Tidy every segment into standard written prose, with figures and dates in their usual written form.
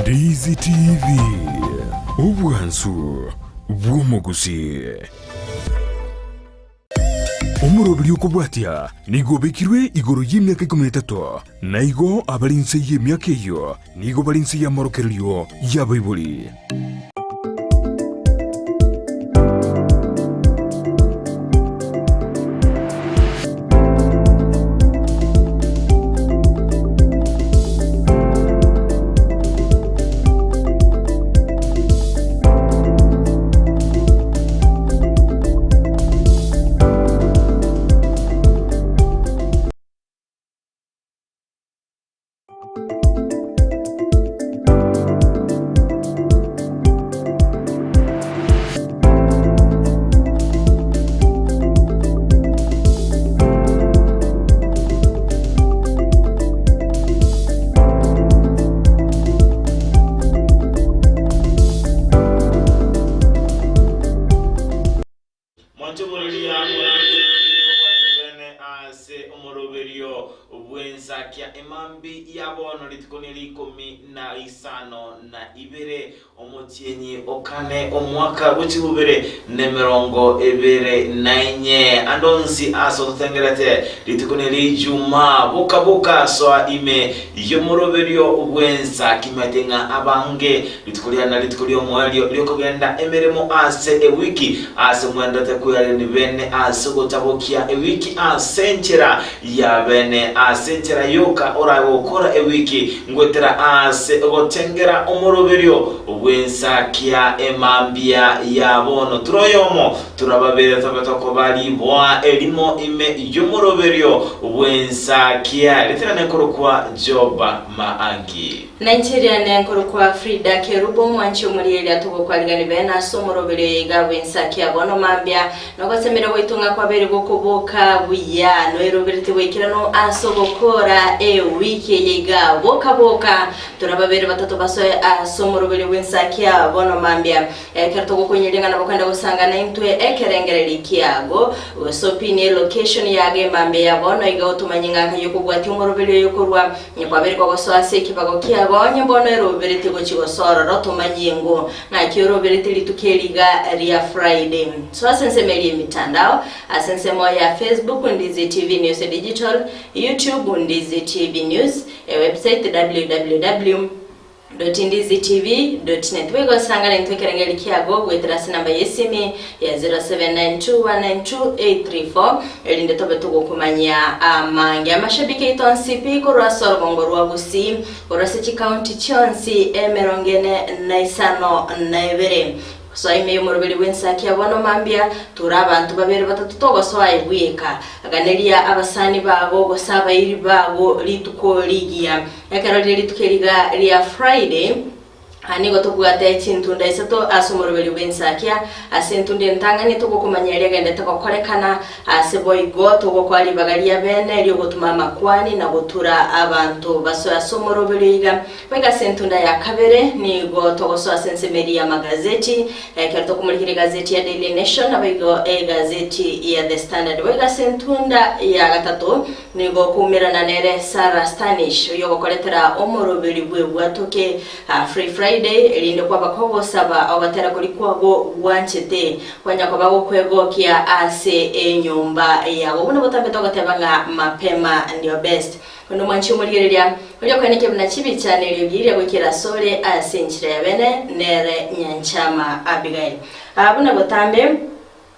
Ndizi TV, obwansu bw'omogusii. Omoroberi okobwatia nigo obekirwe igoro y'emiaka ikomi na etato, na igo abare inse y'emiaka eyio nigo bare inse y'amorokererio y'abaibori. Mwanche omoreria morangererie obwanchani bwene ase omoroberio bw'ensakia emambi ya bono rituko neri ikomi na isano na ibere omotienyi o kane omwaka bwe chibubere nemerongo ebere na inye. Ande onsi ase ototengerete rituko neri Ijumaa boka boka soa ime y'omoroberio bw'ensakia imanyete ng'a abange Rituko riane na rituko ri'omoerio ri'okogenda emeremo ase ewiki, aase mwenderete kwearerania bene ase ogotabokia ewiki ase enchera ya bene, ase enchera yoka orabe gokora ewiki, ngwetera ase ogotengera omoroberio bw'ensakia emambia ya bono. Ture oyomo, ture ababere tobe tokoba riboa erimo ime y'omoroberio bw'ensakia. Ritina nekorokwa Job Maangi. Na inche riane nkorokwa Frida Kerubo, omwanchi omorieri atogokwarigani bene ase omoroberi oyo iga bw'ensa kia bono mambia, nogosemeria gwaito ng'a kwabeire gokoboka buya, noeroberete goikeranu ase ogokora ewiki eye iga boka boka, torababere batato basoe ase omoroberi bw'ensa kia bono mambia. Ekero togokoinyoria ng'a nabo kwenda gosangana intwe ekerengererio kiago, gose opinie elocation yago emambia ya bono iga otomanye ng'a nkai okobwatia omoroberi oyo korwa Onye kwabeire kogosoa ase ekebago kiago, onye bono eroberete gochia gosoa ororo, tomanyie ng'o ng'aki oroberete rituko eri iga ria Friday. Soa ase ensemo eria y'emitandao, ase ensemo ya Facebook, Ndizi TV News Digital, YouTube, Ndizi TV News, ewebsite www. Ndizitv.net. Boigo osangane intwe ekerengerio kiago goetera ase enamba y'esimi ya 0792192834 erinde tobe togokomanyia amange. Amashabiki aito onsi pi korwa ase orogongo rwa Gusii, korwa ase chikaunti chionsi emerongo ene na isano na ebere. Soa ime y'omoroberi bw'ensaki ya bono mambia, tura abanto babere batato togosoa aye bweka. Ganeria abasani bago gose abairi bago rituko rigiya. Ekero rire rituko eriga ria Friday, nigo tobwate chintunda isato ase omoroberi bw'ensakia. Ase entunda entang'ani togokomanya eria egendete gokorekana, ase boigo togokoa ribaga ria bene ri'ogotuma amakwani na gotura abanto basoe ase omoroberi oiga. Goika ase entunda ya kabere nigo togosoa ase ensemo eria y'amagazeti, ekero tokomorikera egazeti ya Daily Nation naboigo egazeti ya The Standard. Goika ase entunda ya gatato nigo okoumerana nere Sarah Stanish oyio ogokoretera omoroberi bw'ebwatoke Free Friday erinde kwaba kogosaba ogotera koria kwago gwanchete kwanya koba gokwegokia ase enyomba yago. Buna botambe togoteba ng'a mapema ndio best. Onde omwanchi omorigereria, oria okoenekia buna chibicha na eriogi riria goikera asore ase enchera ya bene, nere nyanchama Abigaili. Aa buna botambe,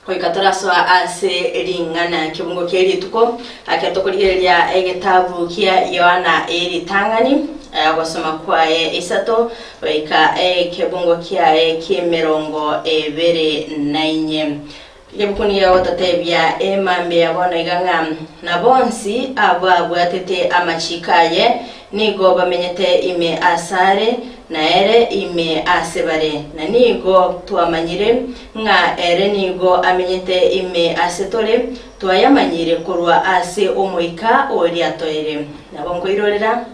goika torasoa ase ring'ana kebungo kie rituko, ekero tokorigereria egetabu kia Yohana eritang'ani, ogosoma kwaye isato, goika ekebungo kiaye ki'emerongo ebere nainye. Egebuku nigo egototebia emambia ya bono iga ng'a na bonsi ababwatete amachiiko aye nigo bamenyete ime asare, na ere ime ase bare. Na nigo twamanyire ng'a ere nigo amenyete ime ase tore, twayamanyire korwa ase Omoika oria atoeire. Nabo nkoirorera.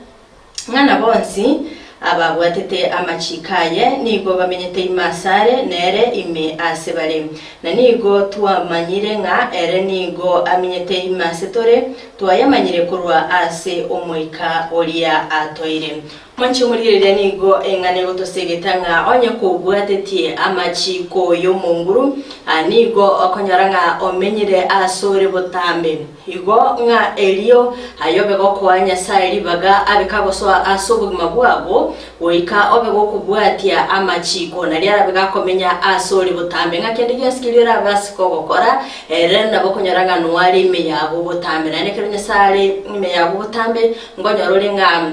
Ng'a na bonsi ababwatete amachiiko aye nigo bamenyete ime asare, nere ime ase bare. Na nigo twamanyire ng'a ere nigo amenyete ime ase tore, twayamanyire korwa ase Omoika oria atoire. Mwanche omorigereria nigo eng'ana egotosegeta ng'a onye kobwatetie amachiko y'Omonguru, nigo okonyora ng'a omenyire asore botambe. Igo ng'a erio aye obe gokoa Nyasae ribaga abe kagosoa ase obogima bwabo, goika obe gokobwatia amachiko, nario arabe gakomenya asore botambe. Ng'a kende gionsi keria orabe ase kogokora, ere nabo okonyora ng'a noare ime yago botambe. Naende ekero Nyasae are ime yago botambe, Nkonyora ore ng'a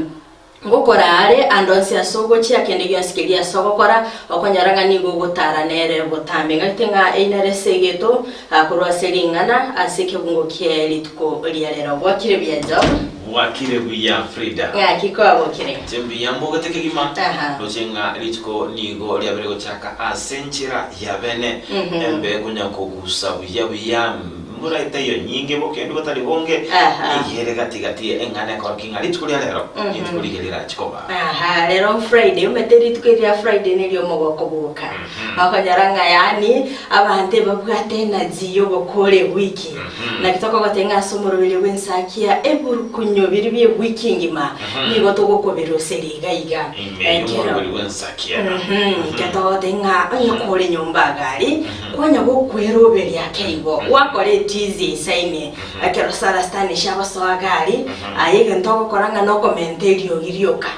ngokora are ande onsi ase ogochia, kende gionsi keria ase ogokora, okonyora ng'a nigo ogotara nere botambe. Ng'agete ng'a eyio nere esegeto korwa ase ring'ana ase ekebungo kie rituko ria rero. Bwakire buya Job? Bwakire buya Frida. Ng'aki kwabokire? Inche mbuya mbogete kegima, Aha. roche ng'a rituko nigo riabeire gochaka ase enchera ya bene, embe konya kogusa buya buya. Mbura etaiyo nyinge, bokendu botari bonge, Aha. nigo ere gati-gati eng'ana ekorokia ng'a rituko ria rero rituko rigiya rirache koba. Aha, rero Friday, omanyete rituko eri ria Friday neria omogoko bwoka. Okonyora ng'a yaani abanto ebabwate energy yogokora ewiki. Naki tokogotebia ng'a ase omoroberio bw'ensakia eburukunyo biria bia ewiki engima nigo togokobiruseria iga iga. Ime Ekero y'omoroberio bw'ensakia. Ekero togotebia ng'a onye kore nyomba iga aria, Konya gokweroberia ake igo, gwakora etizi eisaine, ekero Sarah Stanish agosoa gari, aye egento ogokora ng'a nokomenta eriogi rioka,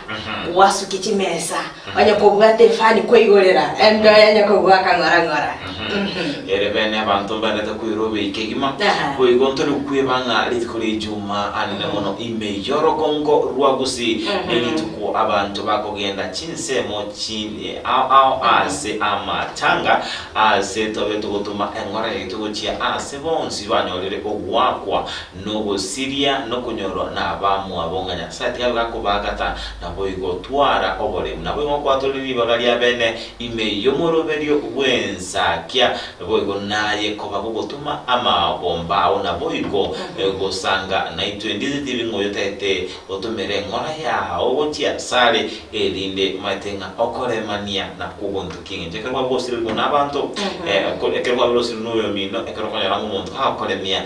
gwasukia chimesa, onye kobwate efani kwaigorera, embeo yanya kogoaka ng'ora ng'ora. Ere bene abanto mbaendete kweroberia kegima, Aha. boigo ntori kweba ng'a rituko ria Ijuma anene mono ime y'orogongo rwa Gusii nerituko abanto bakogenda chinsemo chi ao ao ase amatanga Aase tobe togotoma eng'ora yaito gochia aase bonsi banyorire ogoakwa nogosiria nokonyorwa nabamwabo ng'a Nyasae tiga abe gakobaagata, naboigo twara oboremu. Naboigo ngokwatorire ribaga ria bene ime y'omoroberio bw'ensakia, naboigo naye koba gogotoma amagomba ao, naboigo gosanga naitwe. Ndizi tibi ng'a oyotaete otomere eng'ora yao gochia asare, erinde omanyete ng'a okoremania nakwo ogonto ki'engencho. Ekero kwabosirigwe nabanto, ekero kwabosirigwe noyomino, ekero okonyora ng'a omonto gagokoremia,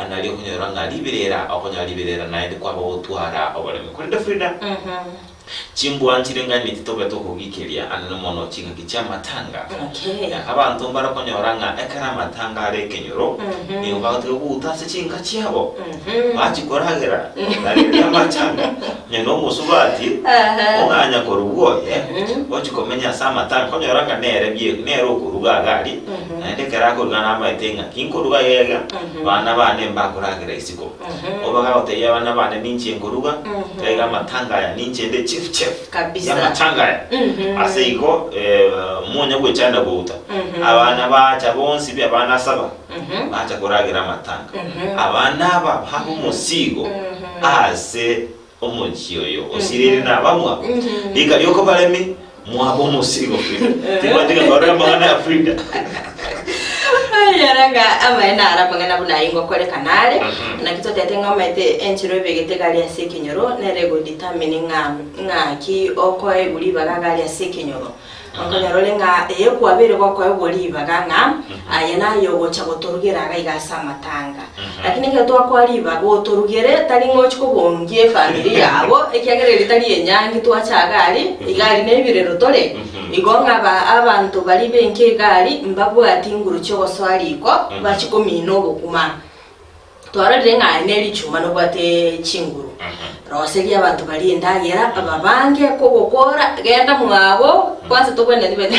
nario okonyora ng'a riberera, okonyora riberera naende kwaba gotwara oboremu. Korende Frida, chimbwa nchireng'aini titobe tokogikeria anene mono chingaki chi'amatanga. Abanto mbare okonyora ng'a ekero amatanga are ekenyoro, nigo bagotiga goguta ase chinka chiabo, bachia koragera, rageria amatanga. Onye nomosubati ong'anya korugwa oye, ochia komenya ase amatanga, konyora ng'a nere bie nere okoruga iga aria, naende ekero akoruga namaete ng'a kinkoruga iga iga, bana bane mbakoragera isiko. Oba gagotebia abana bane ninche nkoruga, iga iga amatanga aya ninche nde chief chef Kabisa. ya amatanga aya. Ase igo monya goechanda gouta, abana bacha bonsi pi abana saba, bacha koragera amatanga. Abana aba babe omosigo ase omochie oyo osirire nabamwabo, rika riokobaremi mwabe omosigo Frida. Timanyeti ng'a nkorora amang'ana ya Frida. Onyora ng'a amaene naro amang'ana buna ayio ngokorekana are, naki totete ng'a omanyete enchera obegete gari ase ekenyoro nere egodetermine ng'a ng'aki okoegwa ribaga gari ase ekenyoro. Okonyora ore ng'a ee kwabeire gokoegwa ribaga ng'a aye naye ogocha gotorugera iga iga ase amatanga. Lakini ekero twakoa ribaga otorugere tari ng'a ochie kobongia efamiri yabo ekiagera eri tari enyangi twacha iga aria, iga aria nebirero tore. Igo ng'a aba abanto baria benka iga aria mbabwati nguru chiogosoa riko bachie komina obokima. Twarorire ng'a aye ne richuma nobwate chinguru. Roseria abanto baria endagera, babange kogokora, genda mwabo, kwanza tobwenereti bene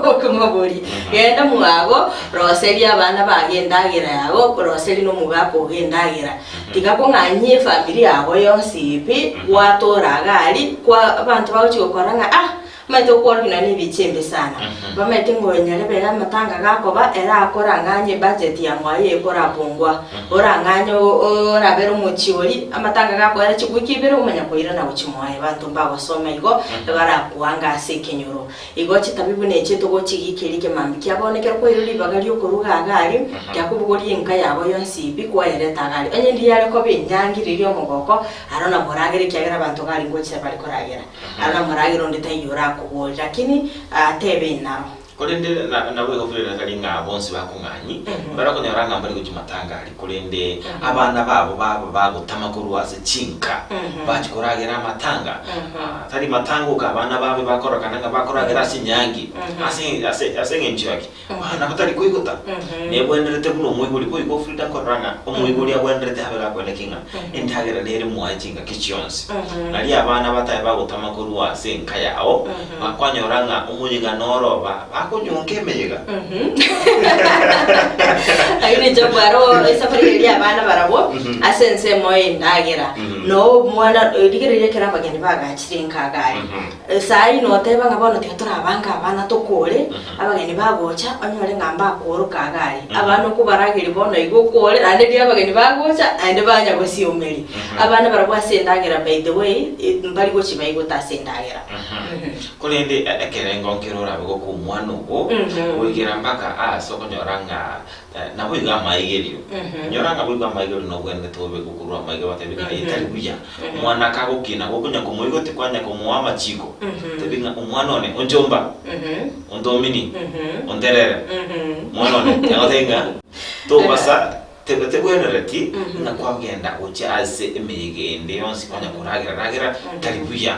okomoboria, genda mwabo, roseria abana bago endagera yago, roseria na omogaka ogo endagera. Tiga kong'anyia efamiri yago yonsi pi, gwatora iga aria, kwa abanto bagochia gokora ng'a ah, Omanyete okworokigwa nonya nebicha embe sana. Bamaete ng'a oyo nyarebe ere amatanga gakoba ere akorang'anye ebudget ya mwaye ekorapongwa. Orang'anye orabere omochie oria amatanga gakoera chiwiki ibere omanya koirana gochia mwaye. Abanto mbagosoma igo barakoanga ase ekenyoro. Igo chitabi buna echi togochigiikeria ekemambia kia bono ekero kwairwe ribaga riokoruga iga aria, riakobogoria enka yago yonsi pi kwayereta iga aria. Onye ndiare koba enyangi riria omogoko, aro namoragere ekiagera abanto iga aria ngochia bare koragera. Aro namoragere onde taiyo orakobori, lakini atebe inaro. Korende naboigo Frida tari ng'a bonsi bakong'anyi, mbare okonyora ng'a mbari gochia matanga aria, korende abana babo baba bagotama korwa ase chinka, bachia koragera amatanga. Tari matanga oka abana babe bakorokana ng'a bakoragera ase enyangi, ase ase ase eng'encho ya ki? Abana batari koigota. Nebwenerete buna omoibori boigo Frida nkorora ng'a omoibori agwenerete abe gakoenda ki ng'a endagera nere mwaye chingaki chionsi. Nario abana batabe bagotama korwa ase enka yao, Bakwanyora ng'a omoyega noro bakonyonka emeyega. Lakini inche mbware esafari eria abana barabwo ase ensemo y'endagera. No omwana rigereria ekero abageni bagachire enka iga aria. Saa eye noteba ng'a bono tiga torabange abana tokore, abageni bagocha onyore ng'a mbakoroka iga aria. Abana okobarageria bono iga okore naende riria abageni bagocha naende banya gosiomeria. Abana barabwo ase endagera by the way mbari gochia baigota ase endagera. Korende ekerengo nkere orabe gokwa omwana ogo, goikera mpaka aase okonyora ng'a naboigo amaigerio. Nyora ng'a boigo amaigerio nobwenerete obe gokorwa amaiga batebi ng'a eye tari buya. Omwana kagokina gokonya komoigwa tikwanya komoa amachiko, tebi ng'a omwana one onchomba, ontomini, onterere, mwana one, nagotebi ng'a tobasa Tebwenereti ng'a kwagenda gochia ase emeyega ende yonsi konya koragera ragera, tari buya,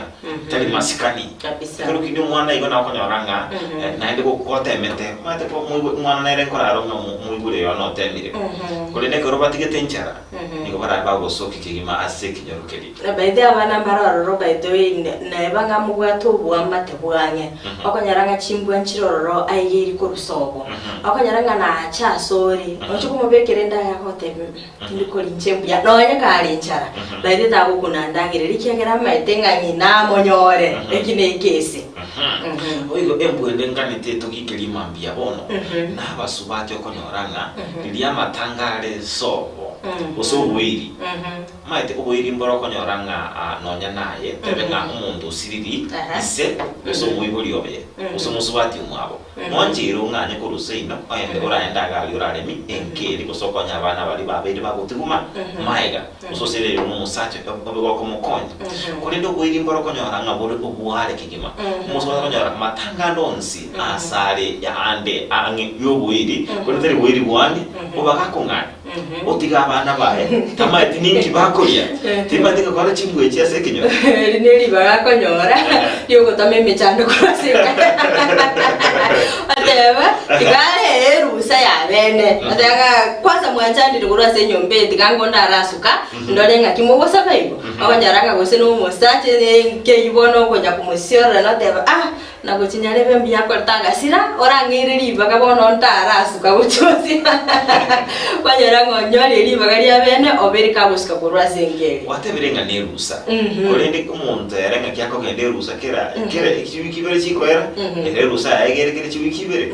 tari masikani. Kabisa. Ekero kende omwana igo nakonyora ng'a naende gotemete, omanyete ko omwana nere nkorara ng'a omoibori oye one otemire. Korende ekero batigete enchara, nigo barabe bagosokia kegima ase ekenyoro keria. Na by the way abana mbare ororo by the way neba ng'a mobwate oboamate bwang'e, okonyora ng'a chimbwa nchire ororo aiga eri korusa obo. Okonyora ng'a nache asore, oche komobekera endagera agotebia mm tindi koria inche mbuya, nonye kare enchara, by the way tagokuna ndagera eria ekiagera amaete ng'a ng'ina amonyore, eki ne ekese. Boigo embwa ende nganete etogikerie mambia bono, na abasubati okonyora ng'a riria amatanga are sobo, gose oboiri, Omanyete oboiri mbore okonyora ng'a nonya naye, tebe ng'a omonto osiriri ise gose omoibori oye, gose omosubati omwabo, mwancheire ong'anye korwa seino, oende oraende iga aria oraremi enka eria, gose okonye abana baria babeire bagotiguma maega, gose osereirwe nomosacha obe gokomokonya. Korende oboiri mbore okonyora ng'a bore oboare kegima. Omosubati okonyora matanga ande onsi asare ande ang'e yoboiri, korende tari boiri bwang'e, oba gakong'anya. Otige abana baye, tamaeti ninki bakoria, timanyeti ngokora chimbwa echi ase ekenyoro. Eri neribaga akonyora riogotama emechando korwa ase enka. Oteba tiga aree erusa ya bene, oteba ng'a kwanza mwanchandire korwa ase enyomba eye tiga ngonde arasuka ndore ng'aki mogosaba igo. Okonyora ng'a gose na omosacha nkeywo bono okonya komosiorora noteba ah Na gochia nyarebe mbuya akorete agasira, orang'eire ribaga bono ntarasuka gochia bosio. Kwanyora ng'a onyorire ribaga ria bene, obeire kagosuka korwa ase enka eria. Gwatebire ng'a nerusa, korende omonto ere ng'aki akogenda erusa kera kera chiwiki ibere chikoera, ere erusa yaye iga ere kera chiwiki ibere.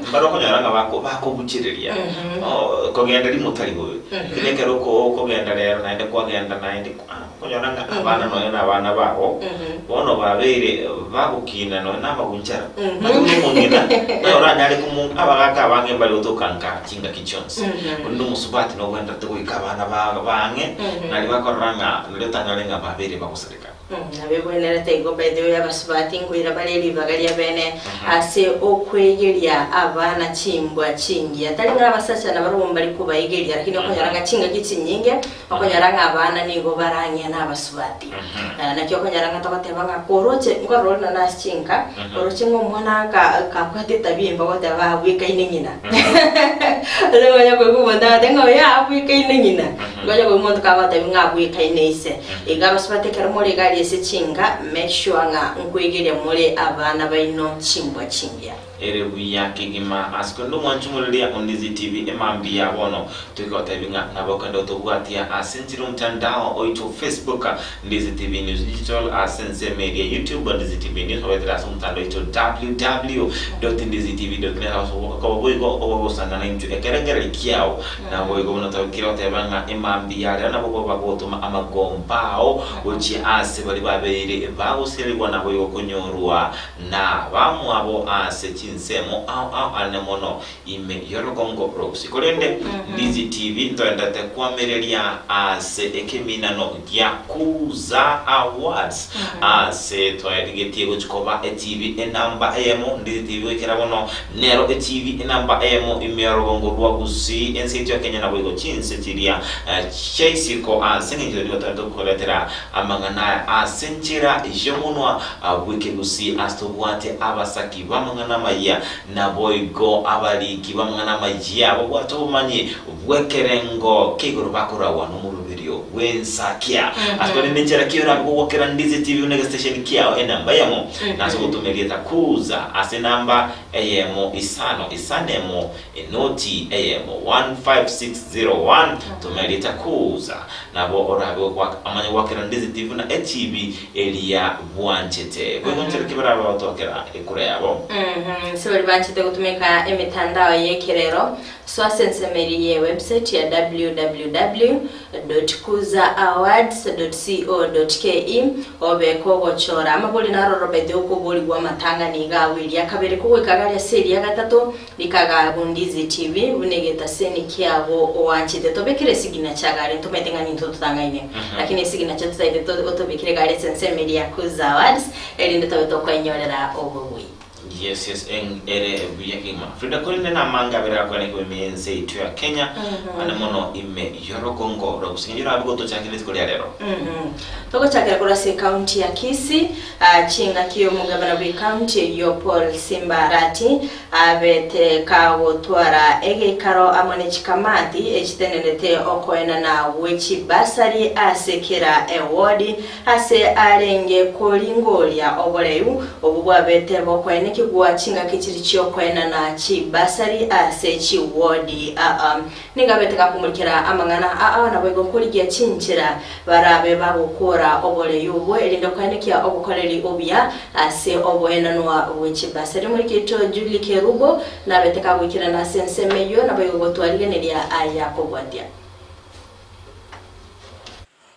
Mbare okonyora ng'a bako bakobuchereria kogenda rimo tari bobe, lakini ekero oko okogenda rero naende kwagenda naende. Okonyora ng'a abana nonya nabana babo bono babeire bagokina nonya namagunchara, naende buna omong'ina naye oranyare komo abagaka abange mbare gotoka nka chingaki chionsi. Korende omosubati nogwenerete goika abana ba baang'e naria bakorora ng'a naria otanyore ng'a babeire bagosareka. Nabo egwenerete igo by the way abasubati nkoira bare ribaga ria bene ase okwegeria abana chimbwa chingiya. Tari ng'a abasacha nabarobwo mbari kobaigeria lakini okonyora ng'a chingaki chinyinge Okonyora ng'a abana nigo barang'ee nabasubati. Naki okonyora ng'a togoteba ng'a koroche nkorora ore nonya ase chinka, oroche ng'a omwana ka kabwate etabia embe ogoteba abwekaine ng'ina. Ase ngonya koigwa omonto agoteba ng'a oyo abwekaine ng'ina, ngonya koigwa omonto kagotebia ng'a abwekaine ise. Iga abasubati ekero more iga aria ase chinka, make sure ng'a nkwegeria more abana baino chimbwa chingiya. Ere buya kegima ase korende omwanchi omoreria o Ndizi TV emambia bono toigotebi ng'a nabo okende otobwatia ase enchera omotandao oito Facebook Ndizi TV News Digital ase ensemo eria YouTube Ndizi TV News ogoetera ase omotandao oito www.ndizitv.net okoba boigo ogosangana intwe ekerengererio kiao naboigo buna tokire goteba ng'a ema. Emambia aria nabo bagotoma amagomba ao gochia ase baria babeire bagosirerigwa naboigo konyorwa nabamwabo ase chinsemo ao ao anene mono ime y'orogongo rw'Ogusii. Korende Ndizi TV ntoendete koamereria ase ekeminano gia Kuza Awards ase twarigetie gochia koba etv enamba eyemo Ndizi TV goikera bono nero etv enamba eyemo ime y'orogongo rwa Gusii ense yaito ya Kenya naboigo chinse chiria chia isiko ase eng'encho nigo toendete gokoretera amang'ana aya ase enchera y'omonwa bw'ekegusii ase tobwate abasaki b'amang'ana amayia Naboigo abariki b'amang'ana amayia babwate obomanyi bw'ekerengo kia igoro bakoragwa nomoroberio bw'ensakia. Ase korende enchera ki orabe kogokera Ndizi TV buna egestation kiao enamba eyemo nase ogotoma erieta Kuza ase enamba eyemo isano isano emo enoti eyemo 15601 toma erieta Kuza nabo orabe amanye goakera Ndizi TV buna etibi eria bwanchete. Boigo nchera ki barabe bagotwakera ekura yabo? Ase baria banchete gotumeka emetandao y'ekerero, soa ase ensemo eria ye website ya www.kuzaawards.co.ke obe kogochora amabori naroro by the way okoborigwa amatang'ani iga agwo eria kabere kogoika gari ase eria gatato rikaga Bundizi TV buna egetaseni kiago oanchete tobekere esignature gari ntomaete ng'a nintwe totang'aine lakini esignature totaete otobekere gari ase ensemo eria ya Kuza Awards erinde tobe tokoenyorera obobui. Yes yes eng ere buya kegima. Frida korende namanga abere gakwana ekebe ime y'ense yaito ya Kenya ane mono ime y'orogongo rwa Gusii. Ng'encho orabe gotochakera rituko ria rero. Togochakera korwa ase ekaunti ya Kisii, chingaki omogabana bw'ekaunti eyio Paul Simba Arati Abete kagotwara egeikaro amo ne chikamati echitenenete okoenana gwe chibasari ase kera ewodi, ase arenge koringoria oboreu obwo bwabete bokoenekigwa chingaki chiri chiokoenana chibasari ase chiwodi. Aa Nigo abete gakomorikera amang'ana aa naboigo korigia chinchera barabe bagokora oboreu obwo, erinde koenekia obokoreri obuya ase oboenanwa bwe chibasari. Omoriki oito Julie Kerubo nabete kagoikerana ase ensemo eyio, naboigo gotwarigeneria aya kobwatia.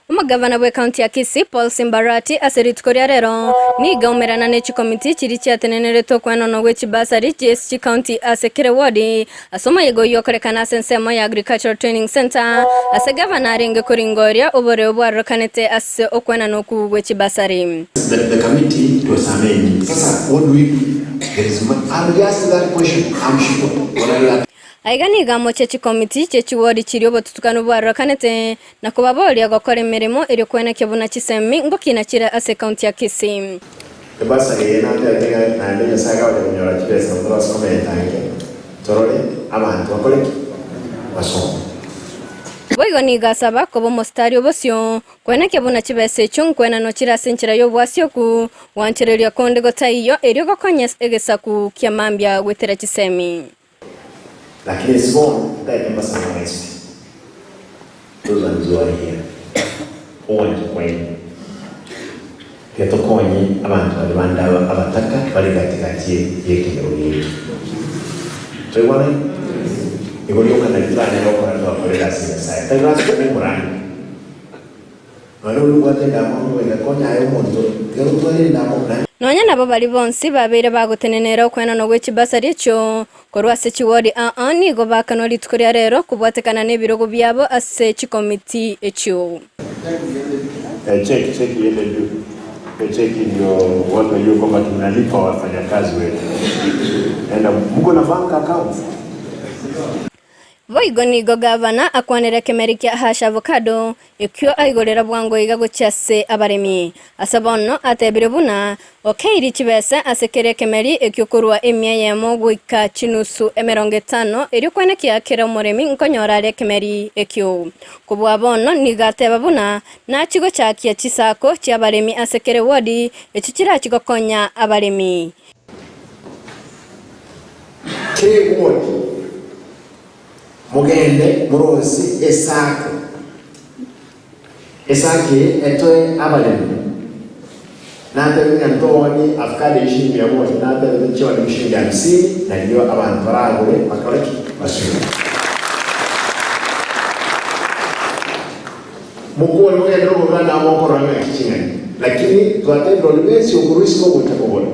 Omogavana bw'ecounty ya Kisii, Paul Simbarati, ase rituko ria rero nigo aumerana ne chikomiti chiria chiatenenerete okoenanwa gwe chibasari chi'es chicounty ase kera ewodi ase omoyega oyio okorekana ase ensemo ya Agricultural Training Centre ase gavana arenge koringoria oboreo bwarorekanete ase okoenana oku gwe chibasari. The, the committee was amend. Sasa what do we do? There is money. I'll ask that question. I'm sure. What I Aiga nigo amochie chikomiti chie chiwodi chiria obotutukanu bwarorekanete Na kobaboria gokora emeremo erio kwenekia buna chisemi ngokina chire ase ekaunti ya Kisii. Ebasari eye natebete ng'a naende Nyasae akagocha konyora chibesa na torase komenta nke, torore abanto bakore ki? Basome. Boigo nigo asaba koba omositari obosio, kwenekia buna chibesa echio nkwenanwa chire ase enchera y'obwasioku, gwanchereria konde gotaiyo, erio gokonya egesaku kia mambia goetera chisemi. Lakini ase bono ntaete mbasame mwensi pi. Those ones who are here, ogwancha kwaino, tiga tokonye abanto baria bande aba abataka bare gati gati y'ekenyoro giaito. Twaigwanani? Igo rioka nari toranyare gokora twakorera ase Nyasaye. Tari lasima obe omorani. Nonya oria obwate endamwamu goika konya aye omonto, tiga gotwara endamwamu naende. Nonya nabo baria bonsi babeire bagotenenera okoenanwa gwe chibasari echio korwa ase chiwodi aa nigo baakanwa rituko ria rero kobwatekana nebirogo biabo ase chikomiti echio. Cheki cheki iende juu. Hiyo cheki ndio watu wajue kwamba tunalipa wafanyakazi wetu. Enda mko na bank accounts? Boigo nigo gavana akwanire ekemeri kia Hash Avocado, ekio aigorera bwango iga gochia ase abaremi. Ase bono atebire buna okeiri chibesa ase kera ekemeri ekio korwa emia eyemo goika chinusu emerongo etano erio kwenekia kera omoremi nkonyora are ekemeri ekio. Kobua bono nigo ateba buna nachie gochakia chisako chiabaremi ase kera ewodi echio chirachie gokonya abaremi. Kera egoti mogende morosie esako, esako eye etoe abaremi. Natebire ng'a ntoonie avocado eye shilingi mia moja, natebete nchionie shilingi hamsini, nario abanto baragore bakore ki? Basure. Mokore mogenderere okorora na mokorora ng'aki ching'ani. Lakini twatebire onde bwensi okorwa isiko ogocha kogora,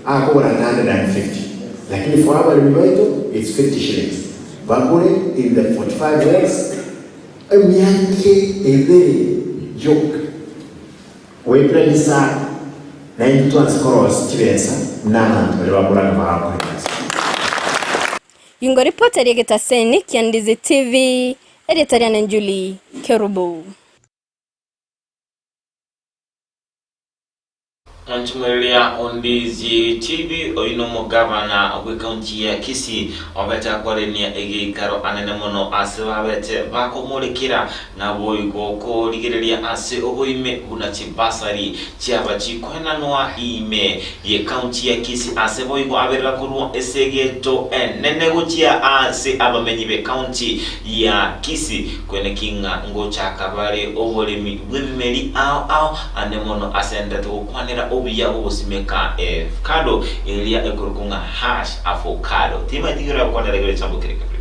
akogora 150. Lakini for abaremi baito it's 50 shillings. Bagore in the 45 years, emiaka ebere yoka. Goetera risaku, naintwe twanse korosia chibesa buna abanto baria ba Murang'a bagokora egasi. Ingo ripoti eria egetaseni kia Ndizi TV, erieta riane Julie Kerubo. Monchimoreria o Ndizi TV, oyio nomogavana bw'ekaunti ya Kisii, obete akwarenia egeikaro anene mono ase babete bakomorekera Naboigo korigereria ase oboime buna chibasari chiaba chikoenanwa ime y'ecounty ya Kisii ase boigo aberera korwa esegeto enene gochia ase abamenyi b'ecounty ya Kisii kweneki ng'a ngochaka bare oboremi bw'ebimeri ao ao ande mono ase ndete gokwanera obuya bw'ogosimeka efkado eria ekorokwa ng'a hash avocado. Timanyeti igoro yagokwanera igoro echambo kere kebere.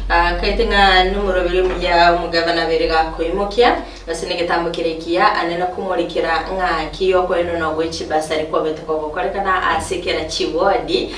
Akaete ng'a nomoroberi omuya omogabana abere gakoimokia, ase negetambo kere ekiya, ane nakomorikera ng'aki y'okoenanwa gwe chibasari kwabete kogokorekana ase kera chiwodi,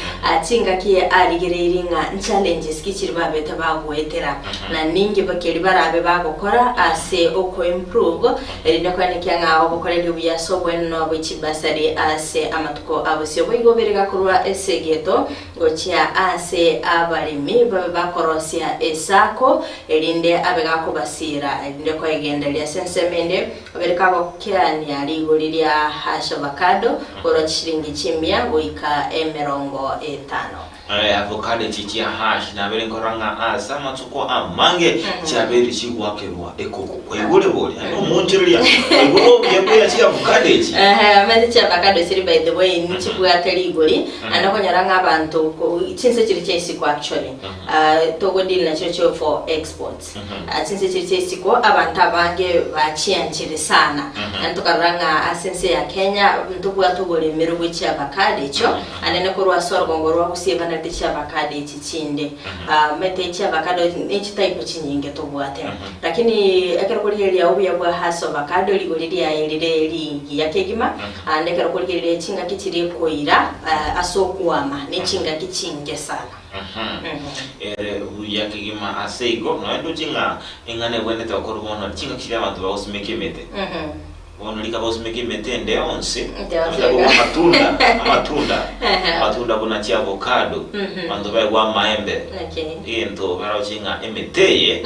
chingaki arigereirie ng'a nchallenges ki chiri babete bagoetera, na ninki keri barabe bagokora ase okoimprove, erinde koenekia ng'a obokoreri obuya ase oboenanwa bwe chibasari ase amatuko abosio. Boigo bere gakorwa ase egeto Gochia aase abaremi babe bakorosia esaako, erinde abe gakobasiira, erinde koegendereria ase ensemo ende, obere kagokeania rigori ria hash avocado korwa chishilingi chimia goika 50. Avocado echi chia hash nabere nkorora ng'a ase amatuko amange chiabeire chigoakerwa ekoko. Kwaigure bori? Aye nomoonchoreria, kwaigure obuya bwe chiavocado echi? Ehe, omanyete chiavocado chiri by the way nchibwate rigori, Naende okonyora ng'a abanto ko chinse chiria chia isiko actually, togo deal nachio chio for exports. Chinse chiria chia isiko abanto abange bachianchire sana. Naende tokarora ng'a ase ense ya Kenya ntobwate oboremero bwe chiavacado echio, naende korwa ase orogongo rwa Gusii ebanarete chiavacado echi chinde. Omanyete chiavacado ne chitype chinyinge tobwate. Lakini ekero okorigereria obuya bwa Hass avocado rigori riaye rire rigiya kegima, Naende ekero okorigereria chingaki chiria ekoira ase okwama, ne chingaki chinke sana. Ere buya kegima ase igo, nonya ndoche ng'a eng'ana ebwenerete gokorwa bono chingaki chiria abanto bagosimeka emete. Bono rika bagosimeka emete ende yonsi, Ende yonsi buna iga. amatunda, amatunda, amatunda buna chiavocado, abanto baegwe amaembe. Okay. Egento baroche ng'a emete eye,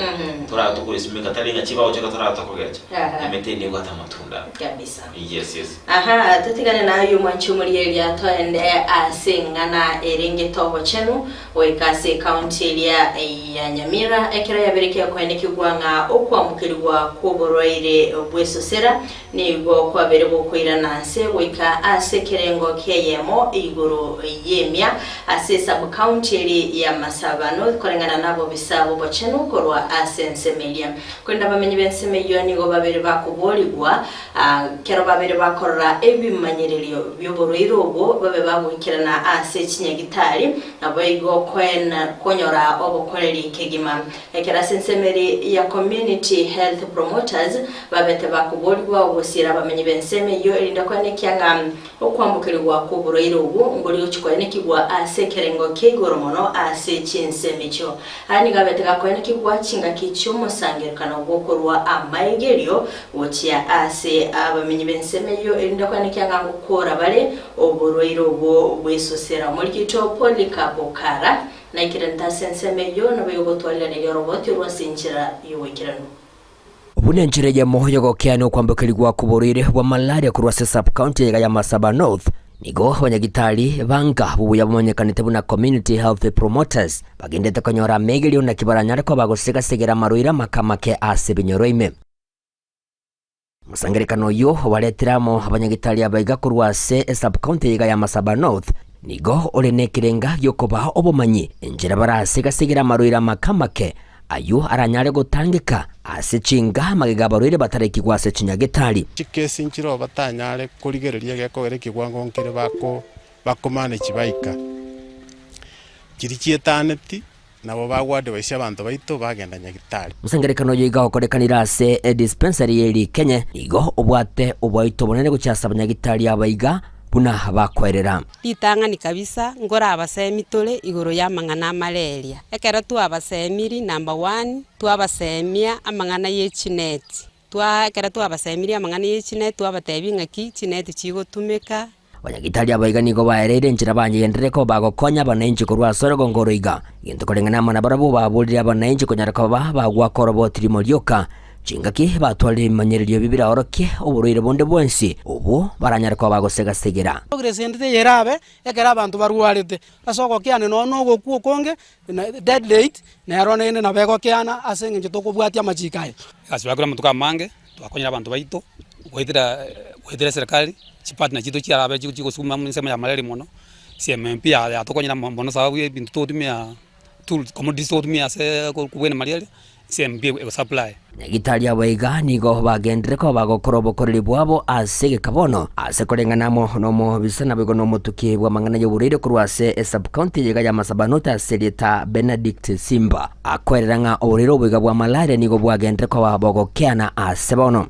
torabe tokoyesimeka tari ng'a chibagochaka torabe tokogecha, emete eye nebwate amatunda. Kabisa. Yes, yes. Aha, totigane naye omwanchi omorigereria toende ase eng'ana erengete obochenu goika ase ecounty eria ya Nyamira ekero yaberekia koenekigwa ng'a okoambokerigwa kw'oborwaire bw'esosera nigo kwabere gokoirana nse goika ase ekerengo ki'eyemo igoro y'emia ase esub-county eria ya Masaba North koreng'ana nabobisa b'obochenu korwa ase ensemo eria. Korende abamenyi b'ensemo eyio nigo babere bakoboorigwa, ekero babere bakorora ebimanyererio bi'oborwaire obwo, babe bagoikerana ase chinyagitari, naboigo konyora obokoreri kegima. Ekero ase ensemo eria ya Community Health Promoters babete bakoboorigwa ogosiira abamenyi b'ensemo eyio erinde koenekia ng'a Okwambokerigwa kw'oborwaire obwo ngori gochia koenekigwa ase ekerengo kia igoro mono ase chinsemo echio. Aya nigo abete gakoenekigwa chingaki chi'omosangererekano bw'okorua amaigerio gochia ase abamenyi b'ensemo eyio, erinde koenekia ng'a ngokora bare oborwaire obwo bw'esosera. Omorikito Polycarp Okara naikeranete ase ensemo eyio, naboigo gotwariganeria oroboti orwo ase enchera y'oboikeranu. Buna enchera eyemo y'ogokeania okwambokerigwa kw'oborwaire bwa malaria korwa ase sub-county eyega ya Masaba North, nigo abanyagitari banga bubuya bamanyekanete buna Community Health Promoters bagendete konyora amegerio naki baranyare koba gosega-segera amarwaire amake amake ase ebinyoro ime. Omosangererekano oyio obaretire amo abanyagitari abaiga korwa ase esub-county eyega ya Masaba North nigo ore nekerenga giokobaa obomanyi enchera barasega-segere amarwaire amake amake Ayio aranyare gotangeka ase chinga magega abarwaire batarekigwa ase chinyagetari. Chikesi nchireo batanyare korigereria egekogera ekegwango nkere bako bakomanage baika. Chiria chietaneti. Nabo bagoadvise abanto baito bagenda nyagitari. Omosangererekano oyo iga okorekanire ase edispensary ye Rikenye nigo obwate oboito obonene gochia ase abanyagitari aba iga buna bakoerera. Ritang'ani kabisa nkorabasemi tore igoro y'amang'ana a malaria. Ekero twabasemiri number one, twabasemia amang'ana ye chineti, twa ekero twabasemirie amang'ana ye chineti twabatebia ng'aki chineti chigotumeka. Abanyagitari abaiga nigo baereire enchera banyegenderere koba bagokonya abananchi korwa ase orogongo oro iga. Egento koreng'ana amo nabarabwo baborire abananchi konyara koba bagwaka oroboti rimo rioka, chingaki batwarire ebimanyererio ebi biraorokie oborwaire bonde bwensi obwo baranyare koba bagosegasegera. Progress ende teiyo erabe ekero abanto barwarete, ase ogokeana nonya na ogokwa okonge, dead rate, nero rende nabo egokeana ase eng'encho tokobwatia amachiko aya. Egasi bakore amatuko amange, twakonyire abanto baito, goetera goetera eserekari, chipartner chiaito chiarabe chigosukuma ensemo ya malaria mono, CMMP yatokonyire mono sababu ya ebinto togotumia tools commodities togotumia ase kobwenia malaria, CMMP egosupply. Nyagitari abo iga nigo bagenderere koba bagokora obokoreri bwabo ase egeka bono, ase koreng'ana amo nomobisa naboigo nomotuki bw'amang'ana y'oborwaire korwa ase esub-county eyeiga ya Masabanuta ase erieta Benedict Simba. Akoerera ng'a oborwaire oboiga bwa malaria nigo bwagenderere koba bogokeana ase bono.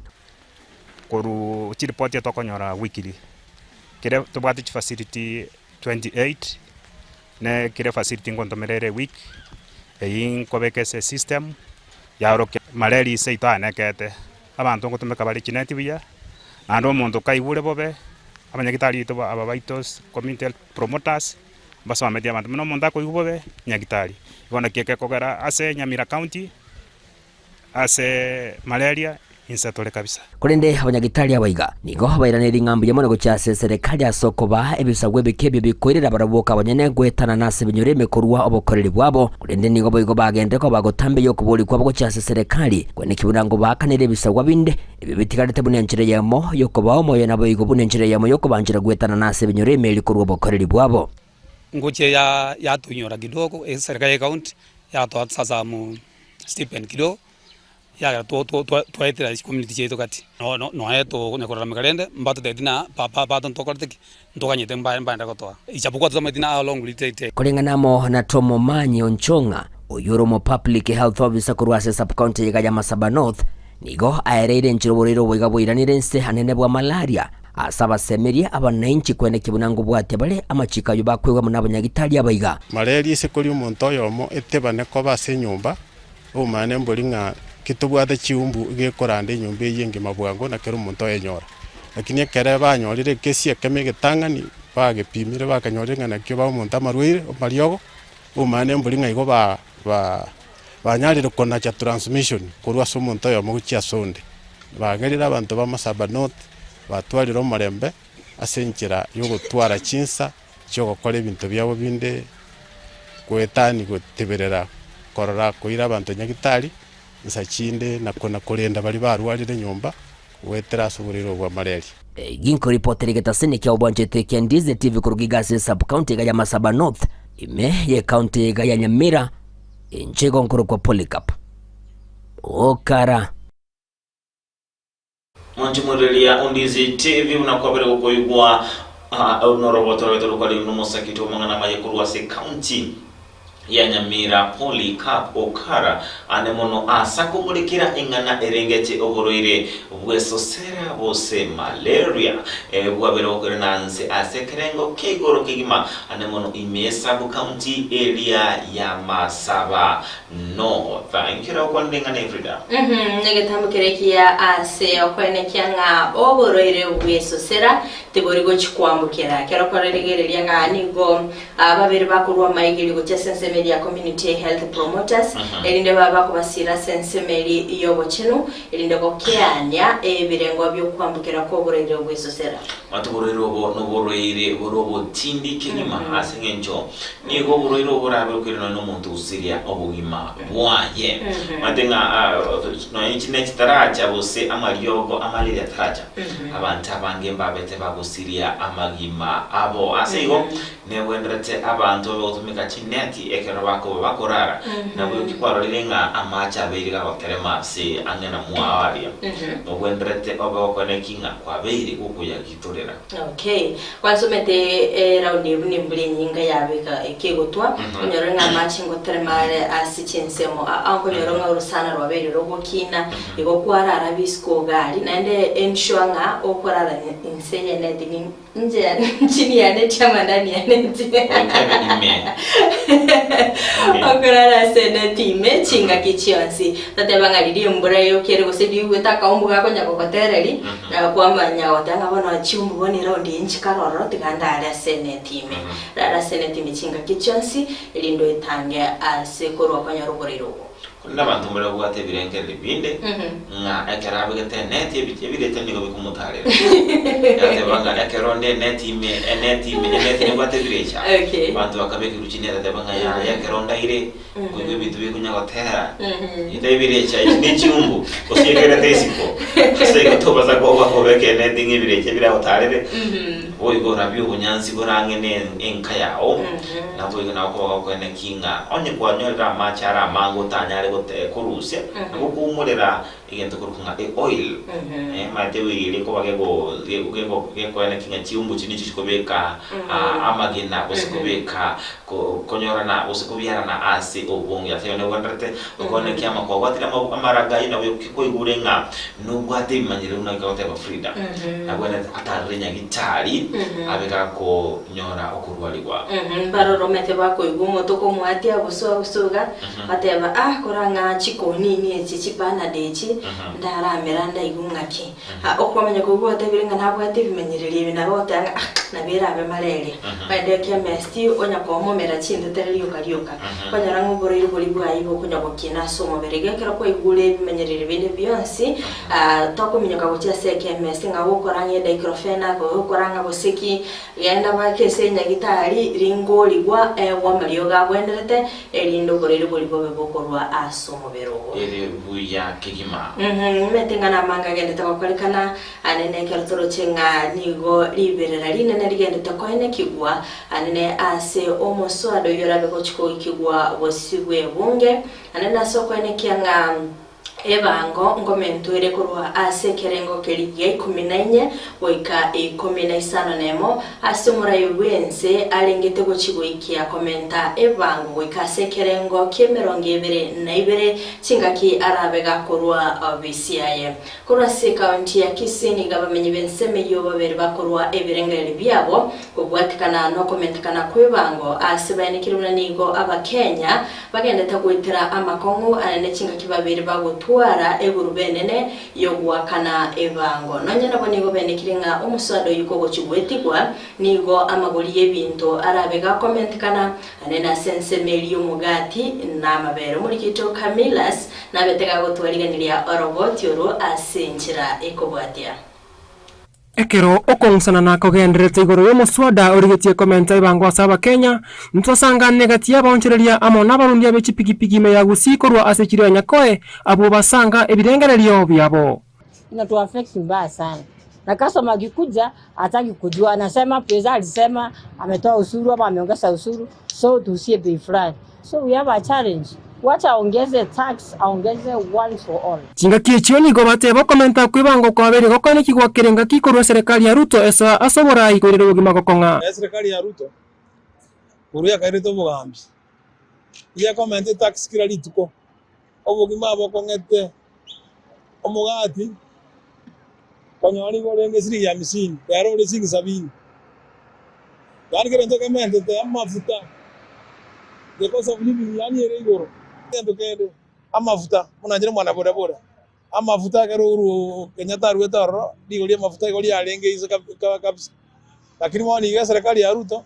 Korwa chiripoti etokonyora weekly, kere tobwate chifacility 28, ne kera efacility ngontomera ere eweek, eyio nkobeka ase esystem, yaorokia malaria seito anekete, abanto ngotumeka bare chineti buya, naende omonto kaigure bobe, abanyagitari baito aba baito community health promoters, mbasometie abanto buna omonto akoigwa bobe, nyagitari. Igo naki ekekogera ase Nyamira county, Ase malaria inse tore kabisa. Korende abanyagitari aba iga nigo bairaneiri ng'a mbuya mono gochia ase eserekari ase okobaa ebisaku ebike ebio bikoirera barabwo boka abanyene goetanana ase ebinyoro ime korwa obokoreri bwabo. Korende nigo boigo bagenderere koba bagotambeia okoboria kwabo gochia ase eserekari, kweneki buna ngobaakanera ebisagwa binde ebio bitigarete buna enchera eyemo y'okobaa omoyo naboigo buna enchera eyemo y'okobanchera goetanana ase ebinyoro ime erio korwa obokoreri bwabo. Ngochia ya yatuinyora kidogo eserikari ya ecounty yatoa sasa mo stipend kidogo yagera twaetera chicommunity chiaito gati. Nonya tokonya kolalamika rende mbatotebeti ng'a pato ntokorete ki, ntoganyete mbaende gotoa ichapokuwa totamanyeti ng'a how long will it take. Koreng'ana amo na Tom Omanyi Onchong'a, oyio ore omo-Public Health Officer korwa ase sub-county eyega ya Masaba North, nigo aereire enchera oborwaire obo iga bwairanire inse anene bwa malaria ase abasemeria abanainchi kwenekia buna ngobwatia bare amachiko ayio bakoegwa buna abanyagitari abaiga. Malaria ase koria omonto oyomo etebane koba ase enyomba, obomanyane mbori ng'a ki tobwate chiumbu gekoranda enyomba eyio engima bwango na kera omonto oyenyora. Lakini ekere banyorire ekesi ekemo egetang'ani, bagepimire bakenyorire ng'a nakio ba omonto amarwaire amariogo, obomanyane mbori ng'a igo ba ba banyarire konacha transmission korwa ase omonto oyomo gochia ase onde. Bagerire abanto ba Masaba North batwarire omorembe ase enchera yogotwara chinsa chi'ogokora ebinto biabo binde goetani goteberera korora koira abanto nyagitari, nsa chinde na kona korenda baria barwarire nyomba goetera ase oborwaire obwo bwa malaria. Ginkoripotera egetaseni kia obwanchete kia Ndize TV koruga iga ase sub county iga ya Masaba North, ime ye county iga ya Nyamira, inche igo nkorokwa Polycarp Okara. Monchimoreria Ondizi TV buna kwabere gokoigwa noroboto rwaito rokare nomosakiti omang'ana amaye korwa ase county ya Nyamira Polycarp Okara ane mono ase akomorekera eng'ana erengete oborwaire bw'esosera gose malaria bwabere gokorena nse ase ekerengo kia igoro kegima ane mono ime sub county eria ya Masaba North. Inki oragokwanere eng'ana eye Frida? Negetambo keria ekiya ase okoenekia ng'a oborwaire bw'esosera tibori gochia kwambukera. Ekero okorerigereria ng'a nigo babere bakorwa amaigerio gochia ase ensemo eria ya Community Health Promoters, erinde babe bakobasiira ase ensemo eria y'obochenu, erinde gokeania ebirengo bi'okwambukera kw'oborwaire bw'esosera. Omanyete oborwaire obo noborwaire bore obotindi kegima ase eng'encho nigo oborwaire obo borabe okoirana nonya nomonto gosiria obogima bwaye. Omanyete ng'a nonya chine chitaracha gose amariogo amalaria ataracha, abanto abange mbabete bago. bagosiria amagima abo. Ase igo Negwenerete abanto babe gotumeka chineti ekero bakoba bakorara, naboigo kwarorire ng'a amache abeire gagoterema ase ang'e na mwao aria, nogwenerete obe gokora ki ng'a kwabeire gokoyagitorera. Okay. Kwansomete eraundi eye buna embura enyinga yabeka ekegotwa, onyore ng'a amache ngoterema are ase chinsemo, aa okonyora ng'a orosana rwabeire rogokina, igo kwarara bisiko iga aria, naende ensure ng'a okorara inse y'eneti Inche chini yane chiama ndani yane Oitebe ime. Ime. Okorara ase eneti ime chingaki chionsi. Toteba ng'a riria embura yokire gose riigwete akaumbu gakonya gogotereri, na kwamanya goteba ng'a bono chiumbu bono eraundi eye nchikare ororo tiga ndare ase eneti ime. Rara ase eneti ime chingaki chionsi erinde oetange ase korwa konyora oboraire obo. Korende abanto mbare babwate ebirengererio binde, ng'a ekero abegete eneti, ebirete nigo bikomotaarera. Agateba ng'a ekero onde eneti ime, eneti ime, eneti nebwate ebirecha. Okay. Abanto bakabekerwa chineti ateba ng'a yaya ekero ndaire, nkoigwa ebinto bikonya gotera. Ita ebirecha echi ne chiumbu, gose ekerete isiko. Ase igo tobasa koba kobeka eneti ng'a ebirecha biragotaarere. Boigo orabie obonyansi bore ang'e ne enka yao, naboigo nabo koba gokoena ki ng'a onye kwanyorire amache are amange otanyare gote korusia, nabo okoumorera egento korokwa ng'a eoil, maete oil eria ekoba gego gego gego gekoena ki ng'a chiumbu chiria nichio chikobeka amagena gose kobeka ko konyorana gose kobiarana ase obonge. Ase igo nebwenerete okone ki ama kwabwatire ama amaraga ayio nabo kwaigure ng'a Nobwate ebimanyerero buna goteba Frida, nabwenerete atarere nyagitari abe gakonyora okorwarigwa. Mbaroromete bakoigwa omote okomwatia abuswe abuswe iga, bateba ah korang'a chikonini echi chipanado echi ndaramera ndaigwe ng'aki. Okwamanya koigwa gwatebire ng'a nabwate ebimanyererio ebi nabo ogoteba ng'a ah nabo erabe malaria. Ogende echemist onya komomera chintetere rioka rioka. Kwanyora ng'a oborwaire boria bwaye bokonya gokina ase omobere. Iga ekero kwaigure ebimenyereri binde bionsi, tokominyoka gochia ase ekemesi ng'a gokora ng'a ediclofenac, gokora ng'a gose ki, genda goaka ase enyagitari, ringorigwa, egwa amariogo agwenerete, erinde oborwaire boria bobe bokorwa ase omobere ogo. Ere buya kegima. Nimanyete ng'a namange agendete gokorekana, Ane nekero toroche ng'a nigo riberera rinene rigendete koenekigwa, ane ase omoswada oyio orabe gochia koikigwa bosio bw'ebunge, ane nase okoenekia ng'a ebango nkomentwa ere korwa ase ekerengo keria gia ikomi na inye goika ikomi na isano nemo, ase omorai bw'ense arengete gochia goikia komenta ebango goika ase ekerengo ki'emerongo ebere na ibere, chingaki arabe gakorua obisi yaye. Korwa ase ekaunti ya Kisii nigo abamenyi b'ensemo eyio babere bakorwa ebirengererio biabo kobwatikana nokomentekana kw'ebango ase baenekire buna nigo Abakenya bagendete goetera amakong'u anene chingaki babere bagotwara egurube enene y'ogoakana ebango. Nonya nabo nigo baenekire ng'a omoswada oyio kogochia goetigwa nigo amagori y'ebinto arabe gakomentekana anene ase ensemo eria y'omogati na amabere. Omorikito Camillus Nabete gagotwariganiria oroboti oro ase enchera ekobwatia. Ekero okong'usanana kogendererete igoro y'omoswada origetie komenta ebango ase Abakenya, ntwasanganire gati y'abaonchoreria amo nabarundia be chipigipigi ime ya Gusii korwa ase echiro ya Nyakoe, abwo basanga ebirengererio biabo. Inatu affect mbaya sana na customer akikuja hataki kujua anasema prezo alisema ametoa ushuru ama ameongeza ushuru so tuuzie bei fulani so we have a challenge wacha aongeze tax aongeze one for all. Chingaki echio nigo bateba okomenta kw'ebango kwabeire gokoenekigwa kera engaki korwa eserekari ya Ruto esoa ase oborai koirera obogima gokong'a. Eserekari ya Ruto korwa yakairete obogambi nigo ekomenta etax kera rituko. Obogima bokong'ete omogati, konyora igo orenge esiringi hamsini, rero ore esiringi sabini. Yaani kera egento kementete amafuta, the cost of living yaani ere igoro. Egento kende, amafuta, buna inche nomwana boda boda, amafuta ekero Uhuru Kenyatta aruete ororo, rigori ri'amafuta igo riarenge inse kabisa. Lakini bono iga eserekari ya Ruto,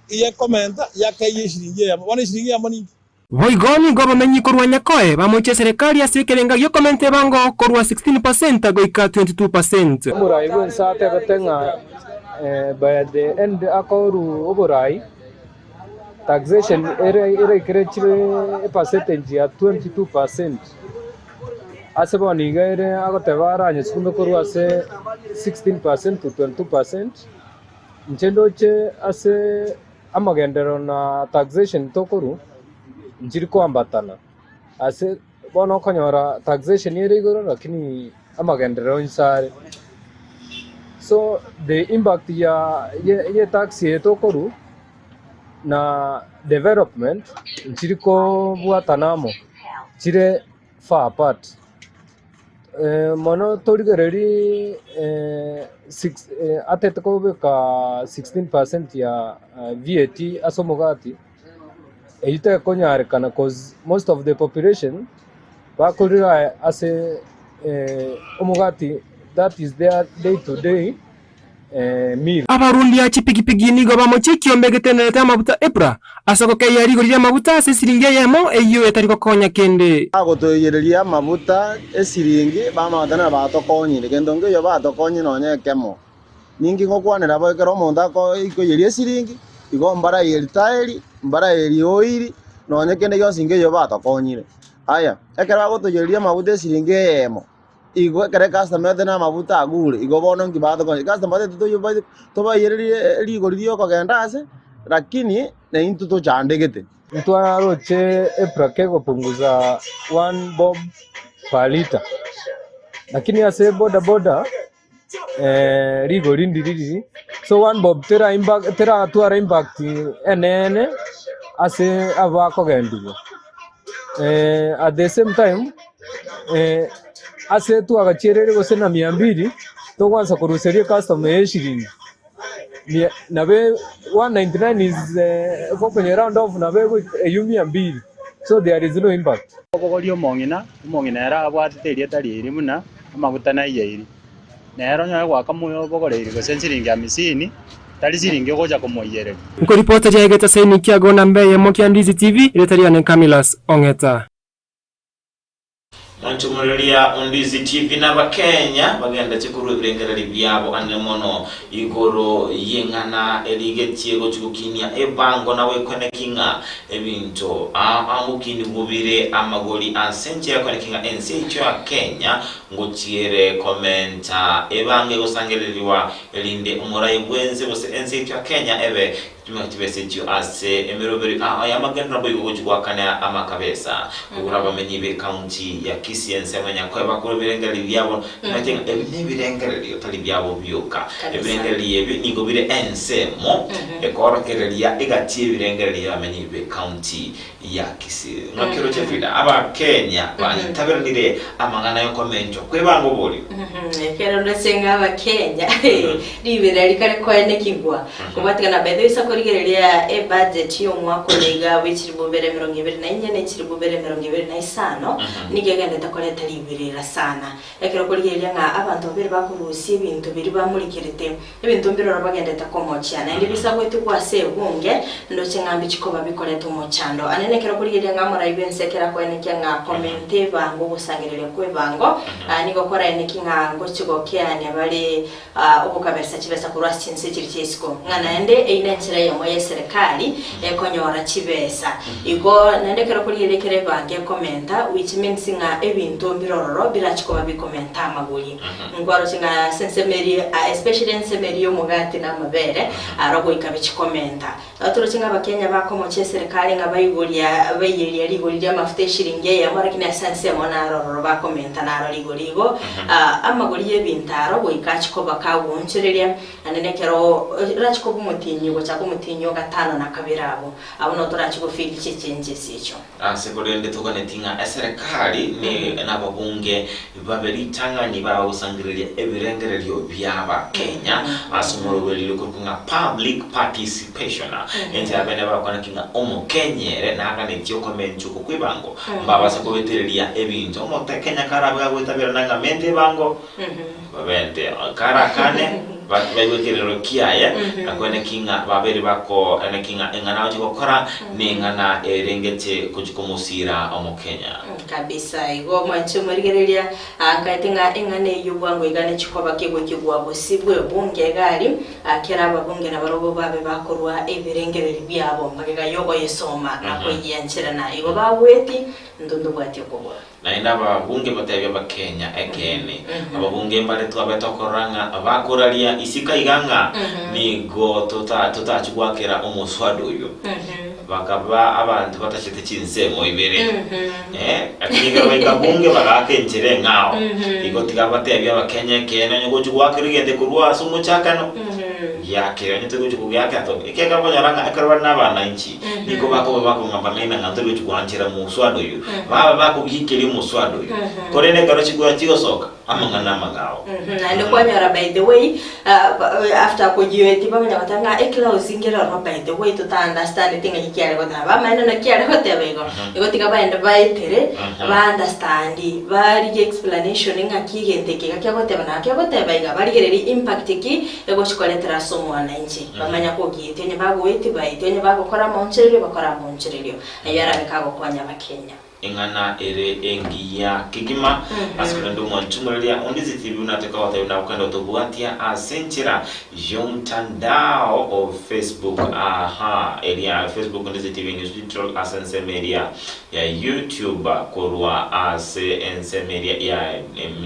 iga ekomenta yakeyia eshiringi eyemo, bono eshiringi eyemo ninki? Boigo nigo abamenyi korwa Nyakoe bamoiche eserekari ase ekerenga gi'okomenta ebango korwa 16 percent goika 22 percent. Omorai bw'ense atebete ng'a by the end akoru oborai, taxation ere eraikere chire epercentage ya 22 percent. Ase bono iga ere agoteba aranyesukume korwa ase 16 percent to 22 percent, inche ndoche ase amagenderero na taxation tokorwa, nchiri koambatana. Ase bono okonyora taxation ere igoro lakini amagenderero inse are. So the impact ya ye tax eye tokorwa na development nchiri kobwatana amo, chire far apart. Mono torigererie six atete kobeka 16% ya VAT ase omogati, eyio tekonyarekana cause most of the population bakorire ase omogati that is their day to day meal. Abarundia chipigipigi nigo bamochie ekiombe getenerete amabuta EPRA, ase ogokeyia rigori ri'amabuta ase esiringi eyemo, eyio etari gokonya kende. Bagotoiyereria amabuta esiringi, bamagotenena batokonyire. Gento nkeiyo batokonyire nonya ekemo. Ninki ngokwanera bo ekero omonto akoiyeria esiringi, igo mbaraiyerie taeri, mbaraiyerie oiri, nonya kende gionsi nkeiyo batokonyire. Aya, ekero bagotoiyereria amabuta esiringi eyemo, Igo ekero ecustomer ete namabuta agure, igo bono nki batokonya? Ecustomer tete toyobaise tobaiyererie rigori riokogenda ase, lakini naintwe tochandegete. Ntwaroche EPRA kegopunguza one bob per litre, lakini ase boda boda rigori ndiriri, so one bob tera impact teratwara impact enene ase abakogendigwa. At the same time, ase twagachiereire gose na mia mbili, tokwansa koruseria ecustomer eye eshiringi mia nabo 199 is gokonya round off nabo egoika eywo mia mbili, so there is no impact. Obogoria omong'ina, omong'ina ere abwatete erieta riairi buna amaguta naiyairi. Nere onyare goaka moyo obogoreiri gose nsiringi hamisini, tari siringi ogocha komoiyereria. Nkoripota riaegete saini kiago namba eyemo kia Ndizi TV, erieta riane Camillus Ong'eta. Mwanchomoreria Ondizi TV n'Abakenya bagendetie korwa ebirengererio biabo anene mono igoro y'eng'ana erigetie gochia gokinia ebango na gwekweneki ng'a ebinto angokinigwa bire amagori ase enchera ekweneki ng'a ense yaito ya Kenya Ngochiere komenta ebange gosangererigwa, erinde omorai bw'ense gose ense yaito ya Kenya ebe chimeka chibesa echio ase emeroberio ao y'amagenderero naboigo gochia goakana amakabesa. Kogura abamenyi b'ecounty ya Kisii ensemo ya Nyakoe bakore ebirengererio biabo nimanyete ng'a ebi nebirengererio tari biabo bioka. Ebirengererio ebi nigo bire ensemo ekoorokereria egati y'ebirengererio y'abamenyi b'ecounty ya Kisii. Ng'aki oroche Frida, Abakenya baitaberanire amang'ana y'okomentwa kw'ebango borio? Ekero ndoche ng'a Abakenya ribera rikare koenekigwa kobwatikana by the way ase korigereria ebudget y'omwaka oyo iga bwe chilifu bibere emerongo ebere na inye ne chilifu bibere emerongo ebere na isano nigo egenderete koreta riberera sana. Ekero okorigereria ng'a abanto babere bakorusia ebinto biria bamorikerete Ebinto mbiroro bagenderete komochia, naende bisagoetigwe ase ebunge, ndoche ng'a mbichi koba bikoreta omochando. Ane nekero korigereria ng'a omorai bw'ense ekero akoenekia ng'a komenta ebango ogosangereria kw'ebango, nigo koraenekie ng'a ngochia gokeania bare ogokabesa chibesa korwa ase chinse chiria chia isiko, ng'a naende eyio nenchera eyemo y'eserekari ekonyora chibesa. Igo naende ekero korigereria ekero ebango ekomenta, which means ng'a ebinto mbirororo birachi koba bikomenta amagori. Nkwaroche ng'a ase ensemo eria, especially ensemo eria y'omogati na amabere, aro goika bichikomenta. Toroche ng'a abakenya bakomochia eserekari ng'a baigoria baiyeria rigori ri'amafuta eshiringi eyemo lakini ase ensemo naro ororo bakomenta naro rigori igo amagori y'ebinto aro goika achie koba kagoonchoreria naende nekero orachie koba omotienyi ogochaka omotienyi o gatano na kabere abwo, abwo noo torachie go feel chichanges echio. Ase korende toganeti ng'a eserekari nababunge babe ritang'ani bagosangereria ebirengererio bi'Abakenya ase omoroberio okorokwa ng'a public participation. Enchera bene bagokwana ki ng'a Omokenya ere naganetie okomenchwa oko kw'ebango mbabase kobetereria ebinto. Omotekenya karabe gagoetaberana ng'a mente ebango, Babente karakane baigwe ekerero kiaye, na koeneki ng'a babere bakoeneki ng'a eng'ana agochia gokora neng'ana erengete gochia komosiira Omokenya. Kabisa igo mwanche omorigereria, nkaete ng'a eng'ana eyio bwango iga nechikoba kegoikigwa bosio bw'ebunge egari, kera ababunge nabarobwo babe bakorua ebirengererio biabo magega y'ogoyesoma na koyiancherana. Igo bagweti, intwe ntobwati okobua. Naende ababunge batebie Abakenya ekeene. Ababunge mbare twabete okorora ng'a bakoraria isiko iga ng'a nigo tota totachia goakera omoswada oyio. Bakaba abanto batachete chinsemo ibere. Eh, lakini ekero baika bunge bagaaka enchera eng'ao. Igo tiga batebie Abakenya ekeene onye gochia goakera egento korwa ase omochakano, giakere onye togochia kogiakera to ekiagera okonyora ng'a ekero bare na abananchi, Nigo bakoba bakong'amba ng'a inang'a ntori gochia gwanchera moswada oyio, baba bakogiikeria omoswada oyio. Korende ekero chikura chigosoka, amang'ana amang'ao. Naende kwanyora by the way, after koyioetia bamanya goteba ng'a eclause nkere ororo by the way tota understandeti ng'aki kiare goteba. Bamaene naki kiare goteba igo, igo tiga baende baetere, ba understand, barigie explanation ng'aki egento eke iga kiagoteba na kegoteba iga, barigererie impact ki egochi koretera ase omwananchi. Bamanya kogiitia, onye bagoetia baetie, onye bagokora amaonchorerio bakore amaonchorerio. Ayio arabe kagokonya Abakenya. Eng'ana ere engiya kegima ase korende omwanchi omoreria onde zitibi buna tokagotebi nagokenda otobwatia ase enchera y'omtandao o Facebook aha eria Facebook Ndizi TV News Digital ase ensemo eria ya YouTube korwa ase ensemo eria ya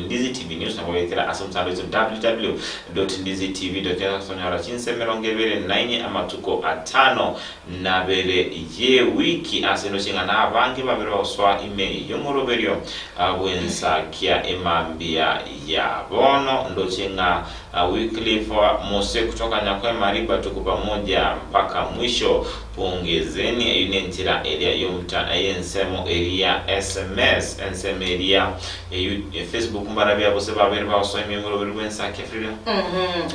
Ndizi TV News nabo goetera ase omotandao oito www www.ndizitv.net tonyora chinsa emerongo ebere nainye amatuko atano nabere y'ewiki ase endoche ng'a nabange babere bagosoa ime y'omoroberio bw'ensakia emambia ya bono ndoche ng'a Wycliffe Mose kutoka Nyakoe-Mariba tuko pamoja mpaka mwisho pongezeni eyio nenchera eria y'omta y'ensemo eria sms ensemo eria Facebook mbarabia gose babere bagosoa ime y'omoroberi bw'ensakia Frida.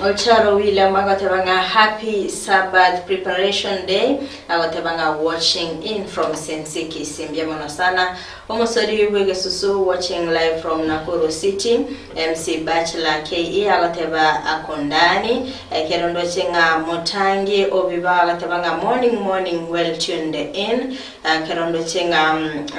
Ocharo William agoteba ng'a happy Sabbath preparation day, agoteba ng'a watching in from Sensiki Simbia mono sana. Omosori bw'egesusu watching live from Nakuru City, MC Bachelor KE agoteba akundani. Ekero ndoche ng'a Motangi Obiba agoteba ng'a morning morning well tuned in. Ekero ndoche ng'a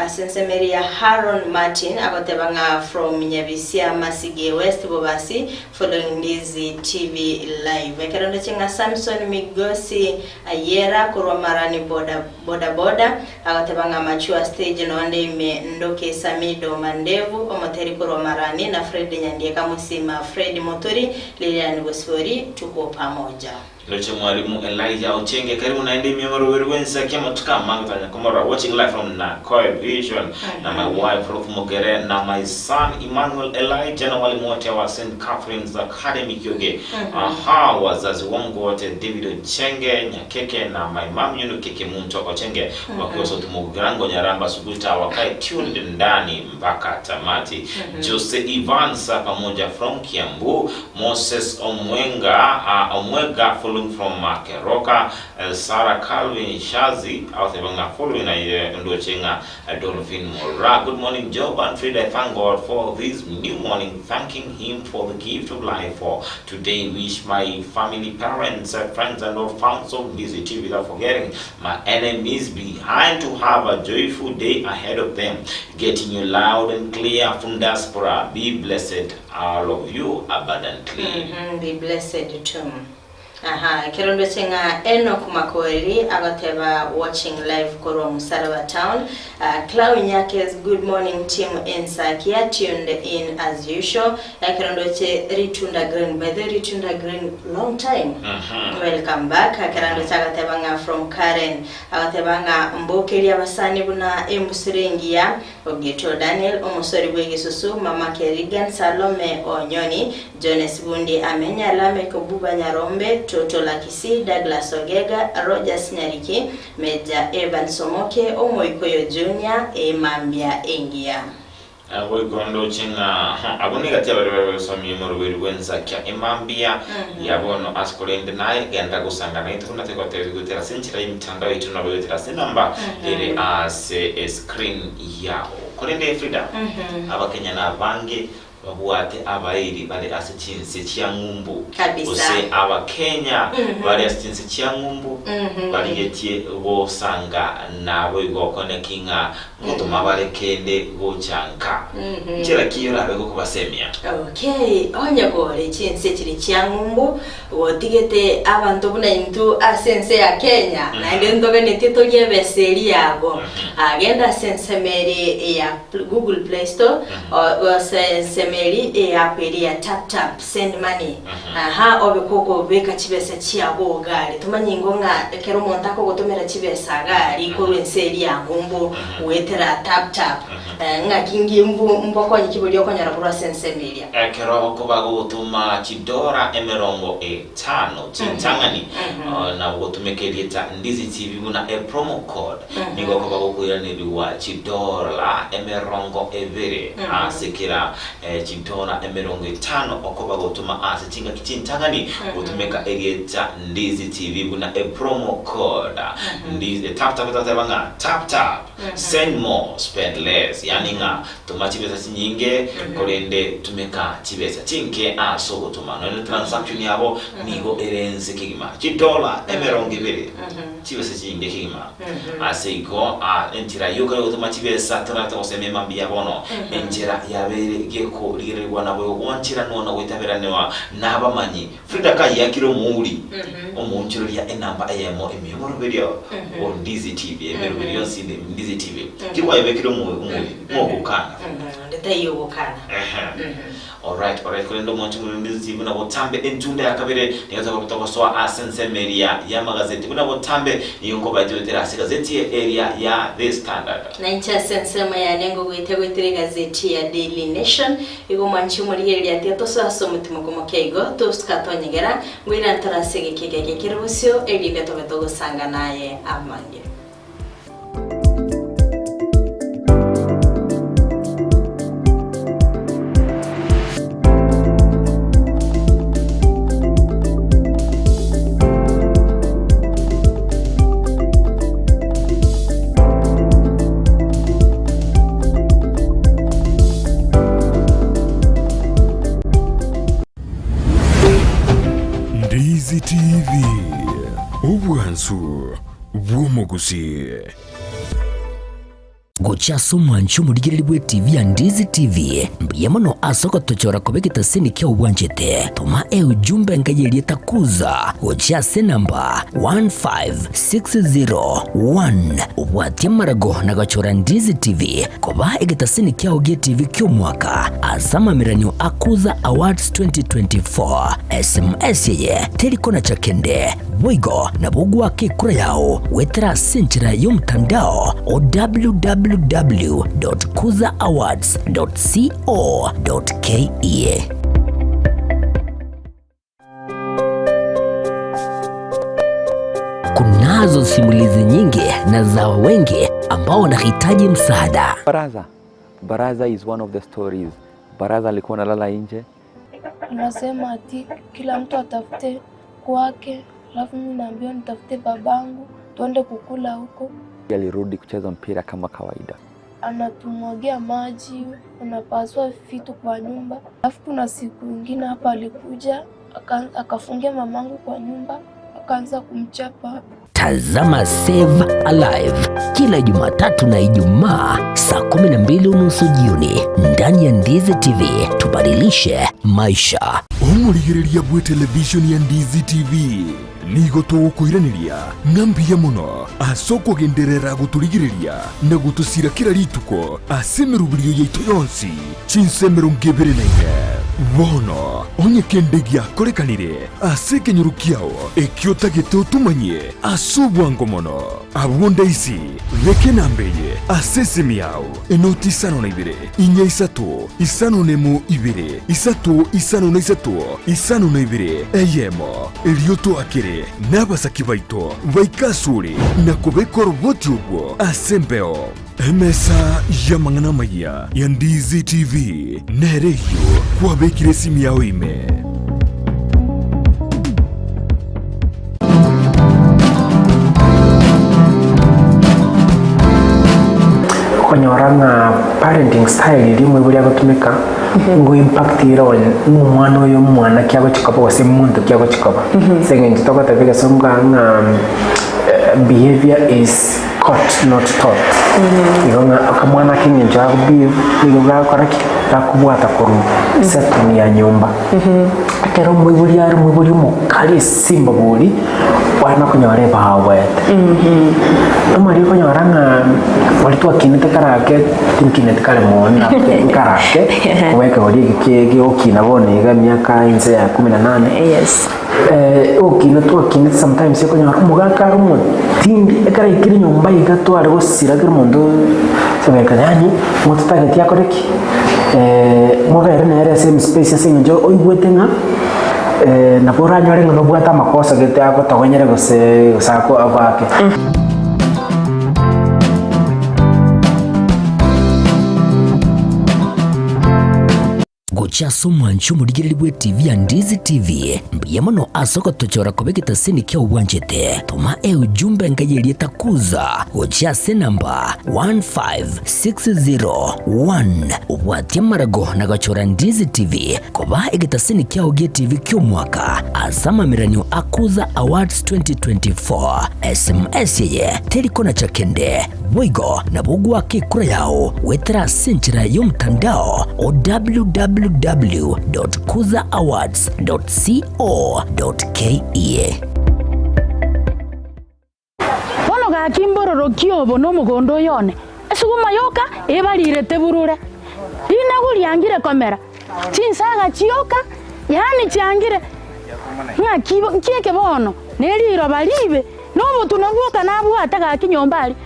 ase ensemo eria Haron Martin agoteba ng'a from Nyabisia Masige West Bobasi following Ndizi TV live. Ekero ndoche ng'a Samson Migosi Ayera korwa Marani boda boda boda agoteba ng'a mature stage nonde ime ndoke Samido Mandevu omoteri korwa Marani na Fred Nyandieka Musima Fred Moturi Lilian Bosibori tuko pamoja. Ndoche Mwalimu Elijah Ochenge karibu naende ime omoroberi bw'ensa kia amatuko amange tanya komorora watching live from Nakoe Vision na my wife Ruth Mogere na my son Emmanuel Elijah na walimu wote wa St Catherine's Academy Kioge aha wazazi wangu wote David Ochenge Nyakeke na my mom Yunu Keke Munto Ochenge wakiwa Sauti Mugirango Nyaramba Suguta wakae tuned ndani mpaka tamati Jose Evans pamoja from Kiambu Moses Omwenga Omwega following from Keroka Sarah Calvin Shazi agoteba ng'a following aye ndoche ng'a Dolphine Mora Good morning Job and Frida I thank God for this new morning thanking him for the gift of life for today wish my family parents friends and all fans of Ndizi TV without forgetting my enemies behind to have a joyful day ahead of them getting you loud and clear from diaspora be blessed all of you abundantly. Be blessed too. Aha, ekero ndoche ng'a Enock Makoeri agoteba watching live korwa Musaraba town. Uh, Clau Nyakes, good morning team Ensakia, tuned in as usual. Ekero ndoche Ritunda Green, by the way Ritunda Green long time. Welcome back. Ekero ndoche agoteba ng'a from Karen, agoteba ng'a mbokeria abasani buna embusuro engiya Ogeto Daniel, omosori bw'egesusu, Mama Kerrigan, Salome Onyoni, Jones Bundi Amenya, Lameck Obuba Nyarombe, Toto Lakisi, Douglas Ogega, Rogers Nyariki, Major Evans Omoke, Omoikoyo Junior, Emambia engiya. Goika ndoche ng'a abwo negati y'abaria bare bagosomia omoroberi bw'ensakia emambia ya bono ase korende naye genda gosanga naintwe buna togotebia goetera ase enchera y'emitandao yaito nabo goetera ase enamba ere ase escreen yao. Korende Frida, Abakenya nabange. babwate abairi bare ase chinse chia ng'umbu, Kabisa. gose Abakenya bare ase chinse chia ng'umbu, barigetie gosanga naboigo okoneki ng'a ngotoma bare kende gocha nka. Nchera ki orabe gokobasemia? Okay, onye kore chinse chiri chia ng'umbu, gotigete abanto buna intwe ase ense ya Kenya, naende ntoganetie torie ebesa eria yabo. Ah, genda ase ensemo eri ya Google Play Store, gose ensemo eri eapp eria ya Tap Tap Send Money. Aha, obe kogobeka chibesa chiago iga aria. Tomanye ingo ng'a ekero omonto akogotomera chibesa iga aria korwa ense eria ya ng'umbu goetera Tap Tap, ng'aki ngi mbu mbokonyi ki boria okonyora korwa ase ensemo eria? Ekero okoba gogotoma chidora emerongo etano chintang'ani, na gotumeka erieta Ndizi TV buna e promo code, nigo okoba gokoiranerigwa chidora emerongo ebere ase kera chidora emerongo etano okoba gotoma ase chingaki chintang'ani gotumeka erieta Ndizi TV buna e promo code. Ndizi, tap tap etoteba ng'a tap tap. Send more, spend less, yaani ng'a toma chibesa chinyinge korende tumeka chibesa chinke ase ogotoma. Nonya ne transaction yabo nigo ere ense kegima, chidollar emerongo ebere, chibesa chinyinge kegima. Ase igo enchera yoka yogotoma chibesa torarete gosema mambia bono, enchera yabeire gekorigererigwa naboigo gwancheranwa na goitaberanwa nabamanyi. Frida kayakire omouri, omoonchoreria enamba eyemo ime y'omoroberio o Ndizi TV, emeroberio yonsi ime Ndizi TV. Ki kwayebekire omouri? Ng'ogokana. Onde taiyo ogokana. Ehe. Alright, alright, korende omwancho omorero Ndizi TV buna botambe entunda ya kabere nigo tokoba togosoa ase ensemo eria y'amagazeti buna botambe nigo nkobaete goetera ase egazeti eria ya The Standard. Na inche ase ensemo yane ngogoetia goetera egazeti ya Daily Nation, Igo mwanche omorigereria tiga tosoe ase omotimoko moke igo, tosuka tonyegera, ngoirane tore ase egeka eke kere bosio, erinde tobe togosanga naye amange. Ndizi TV, obwansu bw'omogusii. Gochia ase omwancho omorigereria bw'etivi ya Ndizi TV, mbuya mono ase ogotochora koba egetaseni kiao bwanchete. Toma eujumbe enka y'erieta Kuza gochia ase enamba 15601 obwatie amarago na gochora Ndizi TV Koba egetasini kiao gi'etibi ki'omwaka ase amameranio a Kuza Awards 2024. SMS eye teri konacha kende, boigo nabo ogoaka ekura yao goetera ase enchera y'omotandao o www.kuzaawards.co.ke. Kunazo simulizi nyingi na za wengi ambao wanahitaji msaada. Baraza. Baraza is one of the stories. Baraza alikuwa analala nje. Anasema ati kila mtu atafute kwake, alafu mimi naambiwa nitafute babangu tuende kukula huko. Alirudi kucheza mpira kama kawaida. Anatumwagia maji, anapasua vitu kwa nyumba. Alafu kuna siku ingine hapa alikuja akafungia mamangu kwa nyumba akaanza kumchapa. Tazama Save Alive kila Jumatatu na Ijumaa saa 12:30 jioni ndani ya Ndizi TV. Tubadilishe maisha. Omorigereria bwe television ya Ndizi TV nigo togokoiraneria ng'a mbuya mono ase okogenderera gotorigereria na gotosira kera rituko ase emeroberio yaito yonsi chinsa 24. Bono onye kende giakorekanire ase ekenyoro kiao ekio otagete otomanyie ase obwango mono, abwo ndaisi beka enamba eye ase esimi yao, enoti isano na ibere, inya isato, isano nemo ibere, isato isano na isato, isano na ibere, eyemo. Erio toakere nabasaki baito baike asore na kobeka oroboti orwo ase embeo. Emesa y'amang'ana amayia ya Ndizi TV nere eyio kwabekire esimi yao ime. Okonyora ng'a parenting style eria omoibori agotumeka. Ngo impact ere on ng'a omwana oyo omwana ki agochi koba gose monto ki agochi koba. Ase eng'encho togoteba egesongo iga ng'a behavior is caught not taught. Igo ng'a akamwana ake eng'encho ago behave nigo gakora ki? Gakobwata korwa setting ya nyomba. Ekero omoibori are omoibori omokari esimba bori, kwana konyora ebagoete. Omari okonyora ng'a baria twakinete kare ake, tinkineti kare mono nake nkare ake, koba ekegori eke kie giogokina bono iga emiaka inse ya kumi na nane. Yes. Ogokina twakinete sometimes okonyora omogaka are omotindi, ekero aikire nyomba iga tware gosira kera omonto sebeka yaani mototageti akore ki? Mobere nere same space ase eng'encho oigwete ng'a nabo oranyore ng'a nobwate amakosa gete agotogonyere gose gose ako agoake. Gochia ase omwanchi omorigereria bw'etibi ya Ndizi TV, mbuya mono ase ogotochora koba egetasini kiao bwanchete. Toma eujumbe enka y'erieta Kuza gochia ase enamba 15601 obwatie amarago na gochora Ndizi TV koba egetasini kiao gi'etibi ki'omwaka ase amameranio a Kuza Awards 2024. SMS eye teri konacha kende. Boigo nabo ogoaka ekura yao goetera ase enchera y'omotandao o www.kuzaawards.co.ke. Bono gaki mbororokie obo nomogondo oyo one, esuguma yoka ebarirete burure, rinagu riangire komera, chinsaga chioka, yaani chiangire. Ng'aki nki eke bono? Neriroba riibe, na obotunwa bwoka nabwate gaki nyomba aria.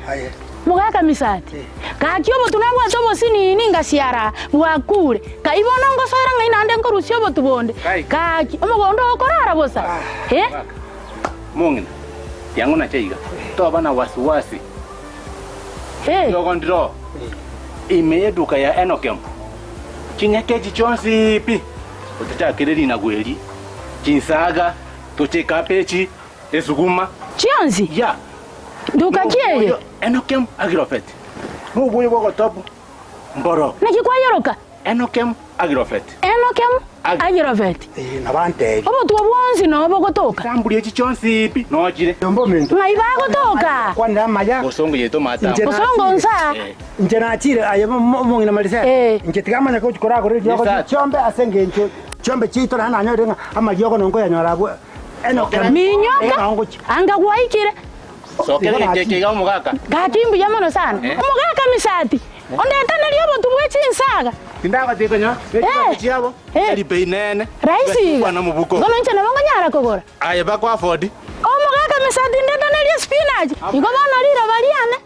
Mogaka misati, Gaki obotunwa nabwate obosinini ngasiara bwakure. Kai bono ngosoera ng'ai naende nkorusia obotu bonde? Gaki omogondo oo okorara bosa? Eh? Mong'ina, tiang'o nache iga, toba na wasiwasi. Riogo ndiro ime y'eduka ya Enokem, chinyeke echi chionsi pi, otachakere rinagu eri, chinsaga, toche ekabechi, esuguma. Chionsi? Ya. Nduka ki eye? Enokem Agrovet, noboyo bw'ogotobu mboro. Naki kwayoroka? Enokem Agrovet. Enokem Agrovet. Obotwa bwonsi noo bogotoka. Chamburi echi chionsi pi nochire. Ng'ai bagotoka? Bosongo yaito matambo. Bosongo nsa. Inche nachire aye omong'ina Marisela, inche tigamanya gochia koragora eriogo rie chiombe ase engencho chiombe chiaito naende nanyorire ng'a amariogo nonkoyanyora abwo Enoke. Minyoka, anga gwaikire. Sokera egento eke iga omogaka. Gaki mbuya mono sana. Omogaka Misati, ondetanerie obotu bwe chinsaga. Tindagotebia konya ne chibando chiabo tari bei nene. Rahisi iga. Kwana mobuko. Bono inche nabo nkonyara kogora. Aye bako afford. Omogaka Misati ndetanerie spinach. Igo bono riroba riane.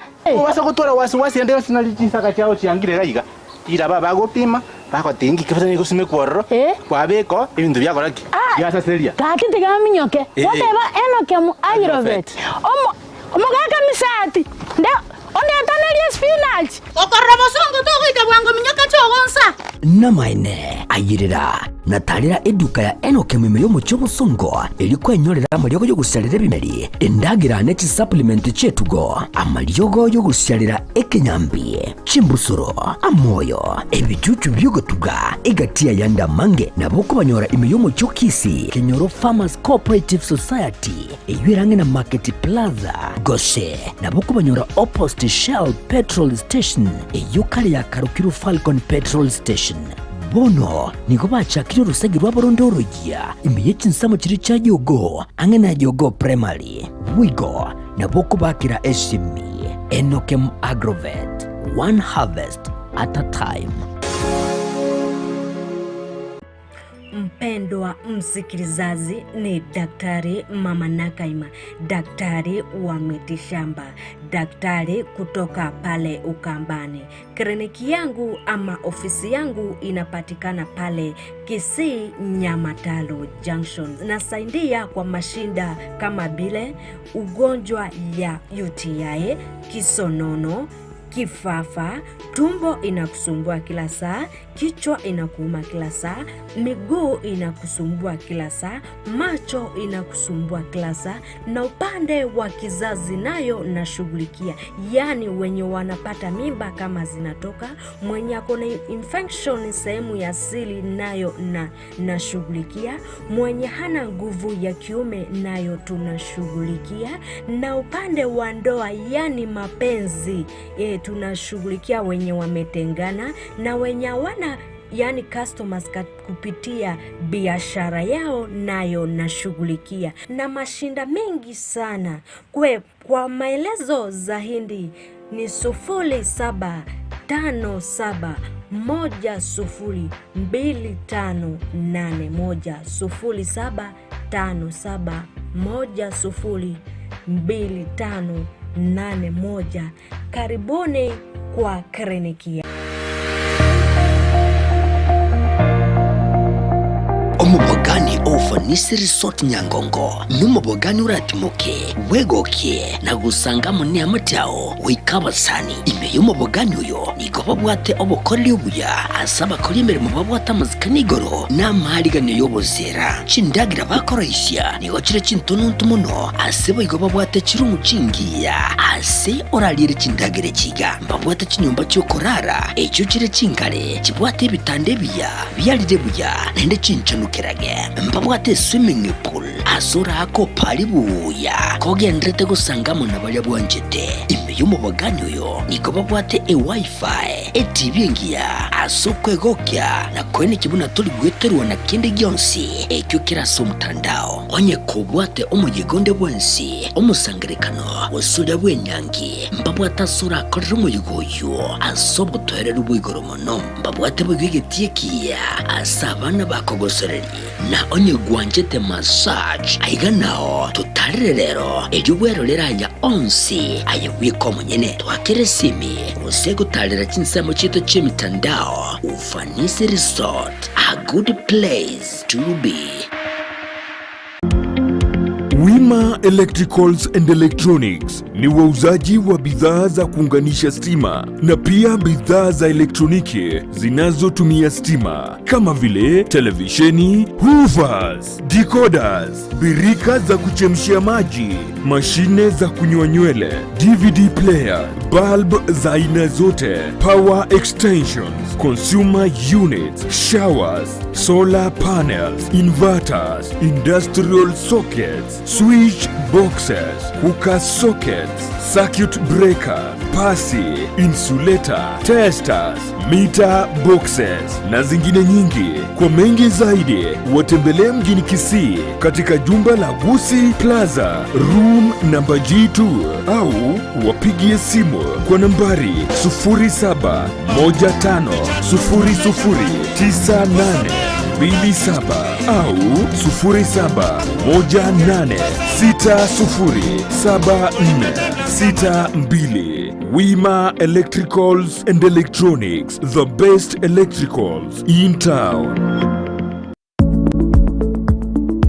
Obasa gotwara wasi wasi ende yonsi nari chinsaga chiao chiangire iga iga. Riraba bagopima bagotebia ngiki bosa nigo gosimekwa ororo kwabeka oo ebinto biakora ki? Biasaseria. Gaki tiga aminyoke. Goteba Enoke Agrovet. Omo omogaka Misati nde ondetanerie spinach. Okorora bosongo togoika bwango minyoka chogonsa. Namaene, ayerera, na tarera eduka ya Enoke ime y'omochie obosongo, erio kwenyorera amariogo y'ogosiarera ebimeri, endagera ne chisupplement chi'etugo, amariogo y'ogosiarera ekenyambi, chimbusuro, amoyo, ebichuchu bi'ogotuga, egati y'ayande amange nabo okobanyora ime y'omochie o Kisii, Kenyoro Farmers Cooperative Society, eyio ere ang'e na Market Plaza, gose nabo okobanyora opposite Shell Petrol Station, eyio kare yakarokirwe Falcon Petrol Station. Bono nigo bachakire orosegi rwabo ronde oroyia ime ye chinsemo chiria chia Jogoo, ang'e na Jogoo Primary. Boigo nabo okobakera esimi Enokem Agrovet, one harvest at a time. Mpendwa msikilizaji, ni Daktari Mama Nakaima, daktari wa mitishamba, daktari kutoka pale Ukambani. Kliniki yangu ama ofisi yangu inapatikana pale Kisii Nyamatalo Junction. Nasaidia kwa mashinda kama vile ugonjwa ya UTI, kisonono, Kifafa, tumbo inakusumbua kila saa, kichwa inakuuma kila saa, miguu inakusumbua kila saa, macho inakusumbua kila saa, na upande wa kizazi nayo nashughulikia, yaani wenye wanapata mimba kama zinatoka, mwenye ako na infection sehemu ya siri nayo na nashughulikia, mwenye hana nguvu ya kiume nayo tunashughulikia, na upande wa ndoa yani mapenzi e, tunashughulikia wenye wametengana na wenye hawana yani customers kupitia biashara yao nayo nashughulikia, na mashinda mengi sana kwe. Kwa maelezo zaidi ni 0757102581 0757102581. Karibuni kwa kliniki. Omobogani o Ufanisi Resort Nyangongo nomobogani oratimoke, bwegokie na gosanga amo neamate ao goika abasani. Ime y'omobogani oyo nigo babwate obokoreri obuya ase abakori emeremo babwate amasikani igoro na amaariganio y'oboseera. Chindagera bakoroisia nigo chire chintononto mono ase boigo babwate chirumu chingiya ase orariere chindagera echi iga. Mbabwate chinyomba chi'okorara echio chire chingare chibwate ebitanda ebiya biarire buya naende chinchanukerage. Mbabwate eswimming pool ase oraake opari buya kogenderete gosanga amo na baria bwanchete. Ime y'omobogani oyo nigo babwate eWiFi, eTV engiya ase okwegokia na koenekia buna tori gweterwa na kende gionsi ekio kere ase omotandao. Onye kobwate omoyega onde bwensi, omosangerekano, gose oria bw'enyangi, mbabwate ase orakorere omoyega oyio ase obotoereru bwa igoro mono. Mbabwate boigo egetii ekiya ase abana bakogosereria, na onye gwanchete massage, aiga nao totarere rero, erio bwerorere aya onsi aye bweka omonyene. Twakere esimi gose gotarera chinsemo chiaito chi'emitandao. Ufanisi Resort, a good place to be. Wima Electricals and Electronics ni wauzaji wa bidhaa za kuunganisha stima na pia bidhaa za elektroniki zinazotumia stima kama vile televisheni, hoovers, decoders, birika za kuchemshia maji, mashine za kunyoa nywele, DVD player, bulb za aina zote, power extensions, consumer units, showers, solar panels, inverters, industrial sockets, switch boxes, cooker sockets, circuit breaker, pasi, insulator, testers, meter boxes na zingine nyingi. Kwa mengi zaidi, watembelee mjini Kisii katika jumba la Gusii Plaza, room namba G2 au wapigie simu kwa nambari 0715009827 au 0718607462. Wima Electricals and Electronics, the best electricals in town.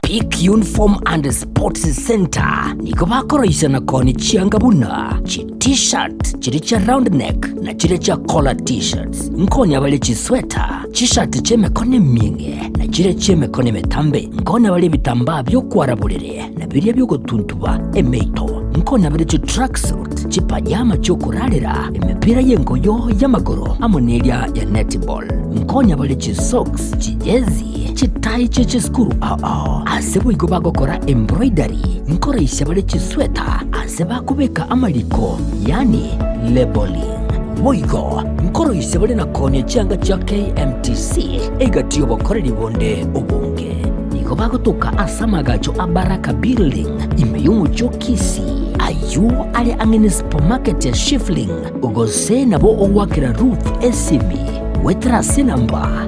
Peak Uniform and Sports Center nigo bakoroisia na koonia chianga buna chi T-shirt chiria chia round neck na chiria chia collar T-shirts. Nkonya bare chisweta, chishati chi'emekono emieng'e na chiria chi'emekono emetambe. Nkonya bare ebitambaa bi'okwara borere na biria bi'ogotuntuba emeito. Nkonya bare chitracksuit, chipajama chi'okorarera, emepira y'engoyo y'amagoro amo neria ya netball. Nkonya bare chisocks, chijezi, chitai chie chisukuru ao ao. Ase boigo bagokora embroidery, nkoroisia bare chisweta ase bakobeka amariko, yaani labelling. Boigo nkoroisia bare na koonia chianga chia KMTC egati y'obokoreri bonde obonge. Nigo bagotoka ase amagacho a Baraka Building ime y'omochie o Kisii, ayio are ang'e ne supermarket ya Shifling, gose nabo ogoakera Ruth esimi goetera ase enamba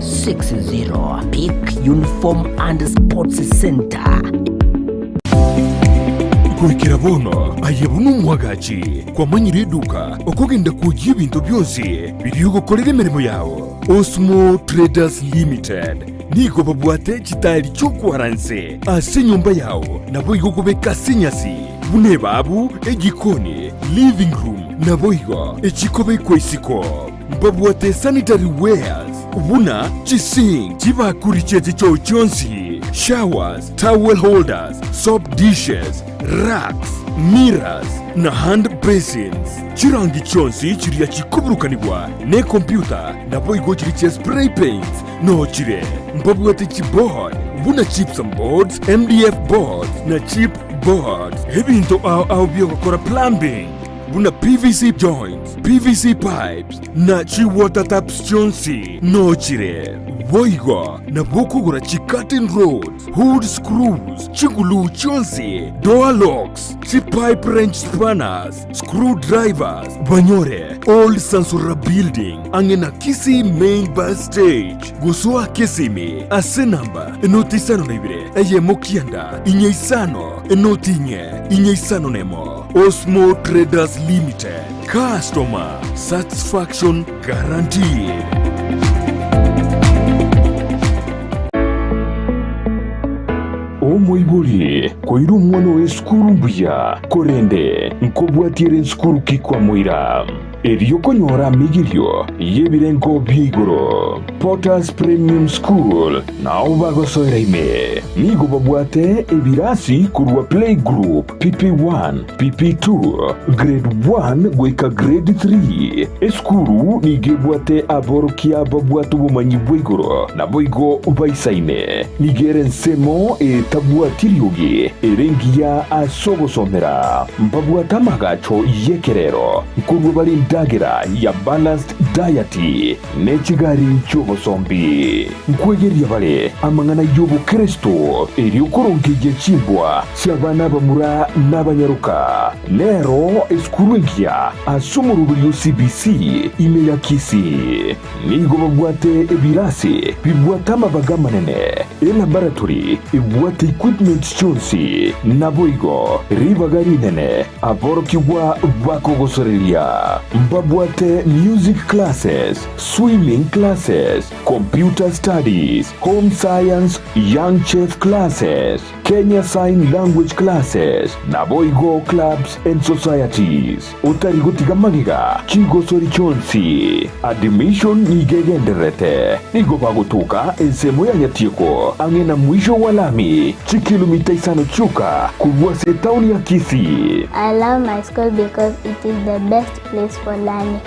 0720398360. Peak Uniform and Sports Center. Goikera bono aye buna omwagachi kwamanyire eduka okogenda kwoyia ebinto bionsi biria ogokorera emeremo yao. Osmo Traders Limited. Nigo babwate chitaeri chi'okwara nse ase enyomba yao, naboigo kobeka ase enyasi, buna ebaabu, ejikoni, living room, naboigo echikobekwa isiko. Mbabwate sanitary wares buna chisink, chibakuri chie chichoo chionsi, showers, towel holders, soap dishes, racks, mirrors, na hand basins. Chirangi chionsi chiria chikoburukanigwa nekompyuta naboigo chiria chia spray paints noo chire. Mbabwate chiboard buna gypsum boards, MDF boards na chip boards. Ebinto ao ao biogokora plumbing buna PVC joints, PVC pipes na chi water taps chionsi noo chire. Boigo nabo okogora chi curtain rods, hood screws, chiguluu chionsi, door locks, chi pipe wrench spanners, screw drivers, banyore Old Sansura Building ang'e na Kisii Main Bus Stage. Gosoa Kisimi ase namba enoti isano na ibere eyemo kianda inye isano enoti inye inye isano nemo. Osmo Traders Limited, customer satisfaction guaranteed. Omoibori koira omwana oye esukuru mbuya, korende nkobwatia ere nsukuru ki kwamoira? Erio konyora amigirio y'ebirengo bia igoro. Potter's Premium School nao bagosoera ime. Nigo babwate ebirasi korwa Playgroup, PP1, PP2, Grade 1 goika Grade 3. Esukuru nigo ebwate aborokia babwate obomanyi bwa igoro naboigo baisaine. Nigo ere ensemo etabwati riogi ere engiya ase ogosomera. Mbabwate amagacho y'ekerero nkorua bare endagera ya balanced diet ne chigari chi'obosombi. Nkwegeria bare amang'ana y'obokeresto erio korongeyia chimbwa chi'abana abamura n'abanyaroka. Nero esukuru engiya ase omoroberi o CBC ime ya Kisii. Nigo babwate ebirasi bibwate amabaga amanene, elaboratory ebwate equipment chionsi, naboigo ribaga rinene aborokigwa bakogosoreria. Mbabwate music classes, swimming classes, computer studies, home science, young chef classes, Kenya Sign Language classes, naboigo clubs and societies. Otari gotiga magega chigosori chionsi. Admission nigo egendererete. Nigo bagotoka ensemo ya Nyatieko ang'e na mwisho wa lami, chikilomita isano chioka korwa ase etaoni ya Kisii. I love my school because it is the best place for learning.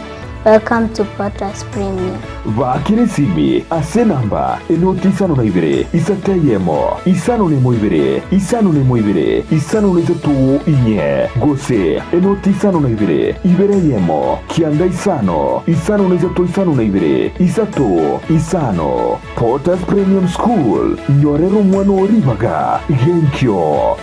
Welcome to Potter's Premium. Baakera esimi ase enamba enoti isano na ibere, isato eyemo, isano nemo ibere, isano nemo ibere, isano na isato inye, gose enoti isano na ibere, ibere eyemo, kianda isano, isano na isato isano na ibere, isato, isano. Potter's Premium School, nyorera omwana oo ribaga genkio.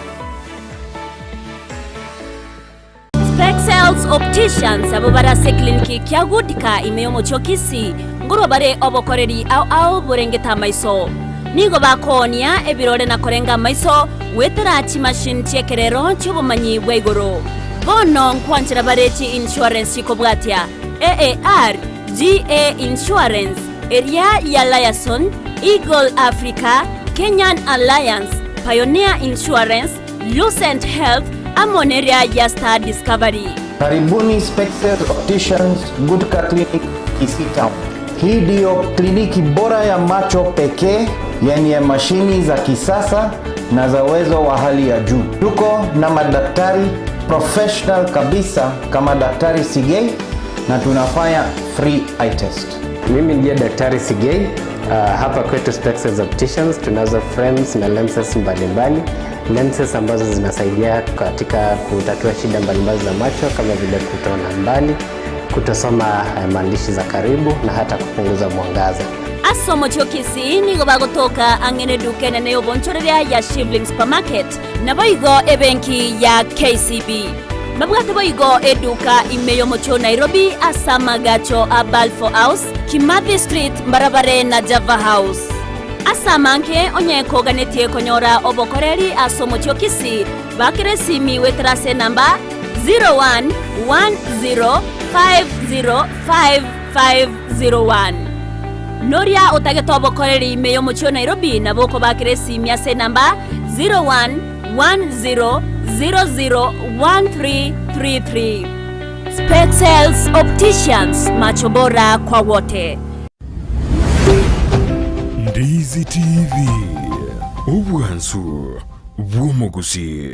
Spexels Opticians abwo bare ase eclinic kia Goodcare ime y'omochie o Kisii ngorwa bare obokoreri ao ao borengete amaiso. Nigo bakoonia ebirore na korenga amaiso goetera chimachine chi'ekerero chi'obomanyi bwa igoro. Bono nkwanchera bare chi insurance chikobwatia AAR, GA Insurance, eria ya Liaison, Eagle Africa, Kenyan Alliance, Pioneer Insurance, Lucent Health amo neria ya Star Discovery. Karibuni Spectre Opticians Gutka Clinic Kisii Town. Hii ndiyo kliniki bora ya macho pekee yenye mashini za kisasa na za uwezo wa hali ya juu. Tuko na madaktari professional kabisa kama Daktari Sigei na tunafanya free eye test. Mimi ndiye Daktari Sigei. Hapa kwetu Spexels Opticians tunazo frames na lenses mbalimbali, lenses ambazo zinasaidia katika kutatua shida mbalimbali za macho kama vile kutoona mbali, kutosoma maandishi za karibu na hata kupunguza mwangaza. Ase omochie o Kisii nigo bagotoka ang'e neduka enene y'obonchoreria ya Shivling Supermarket, naboigo ebenki ya KCB. Babwate boigo eduka ime y'omochie o Nairobi ase amagacho a Balfour House, Kimathi Street mbarabare na Java House. Ase amange onye koganetie konyora obokoreri ase omochie o Kisii, bakera esimi goetera ase enamba 0110505501. Noria otagete obokoreri ime y'omochie o Nairobi nabo okobakera esimi ase enamba 0110001333. Specsales Opticians, macho bora kwa wote. Ndizi TV, obwansu bw'omogusii.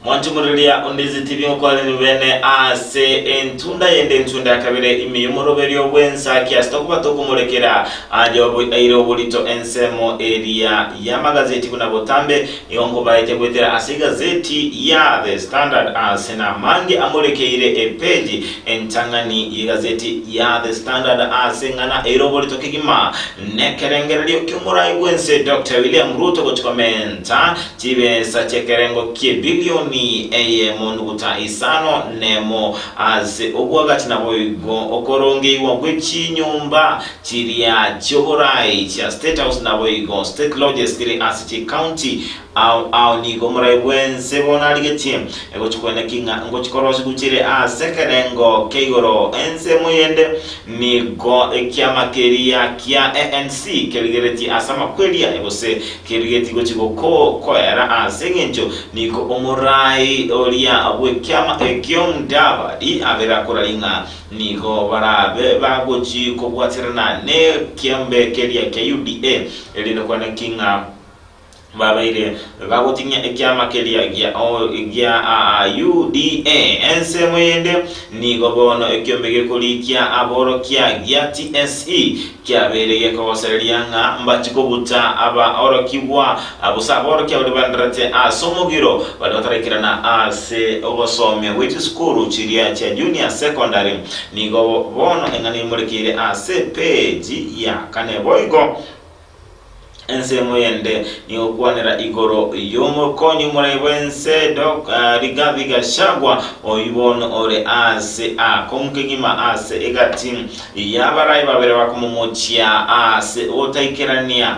Mwanchumururia ondizi TV ngokwarani bene ase entunda yende entunda ya kabere ime y'omoroberio bw'ensa kiasi tokoba tokomorekera aye aire oborito ensemo eria y'amagazeti buna botambe Nigo nkobaete goetera ase egazeti ya The Standard ase namange amorekeire epeji entang'ani y'egazeti ya The Standard ase eng'ana eire oborito kegima nekerengererio ki'omorai bw'ense Doctor William Ruto gochia komenta chibesa chi'ekerengo ki'ebilioni eyemo nuguta isano nemo ase obwagachi naboigo okorongeigwa gwe chinyomba Chiria chi'oborai chia State House naboigo State Lodges chire ase chicounty ao ao nigo omorai bw'ense bono arigetie gochia koeneki ng'a ngochia korosigwa chire ase ekerengo kia igoro. Ensemo yende nigo ekiama keria kia ANC kerigeretie ase amakweri aye gose kerigetie gochia koera ase eng'encho nigo omorai oria bw'ekiama ekio Mudavadi abere akoraria ng'a Nigo barabe bagochia kobwaterana nekiombe keria kia UDA, erinde kwane ki ng'a babeire bagotinyia ekiama keria gia gia UDA. Ensemo yende nigo bono ekiombe gekorikia aborokia gia TSC kiabeire gekogosereria ng'a mbachie kobuta abaorokigwa gose aborokia baria banderete ase omogiro baria bataraikerana ase ogosomia gwe chisukuru chiria chia junior secondary. Nigo bono eng'ana imorekeire ase epeji ya kane boigo. Ensemo yende nigo gokwanera igoro y'omokonyi omorai bw'ense Dok. Rigathi Gachagua, oyio bono ore ase akong'u kegima ase egati y'abarai babere bakomomochia ase ogotaikerania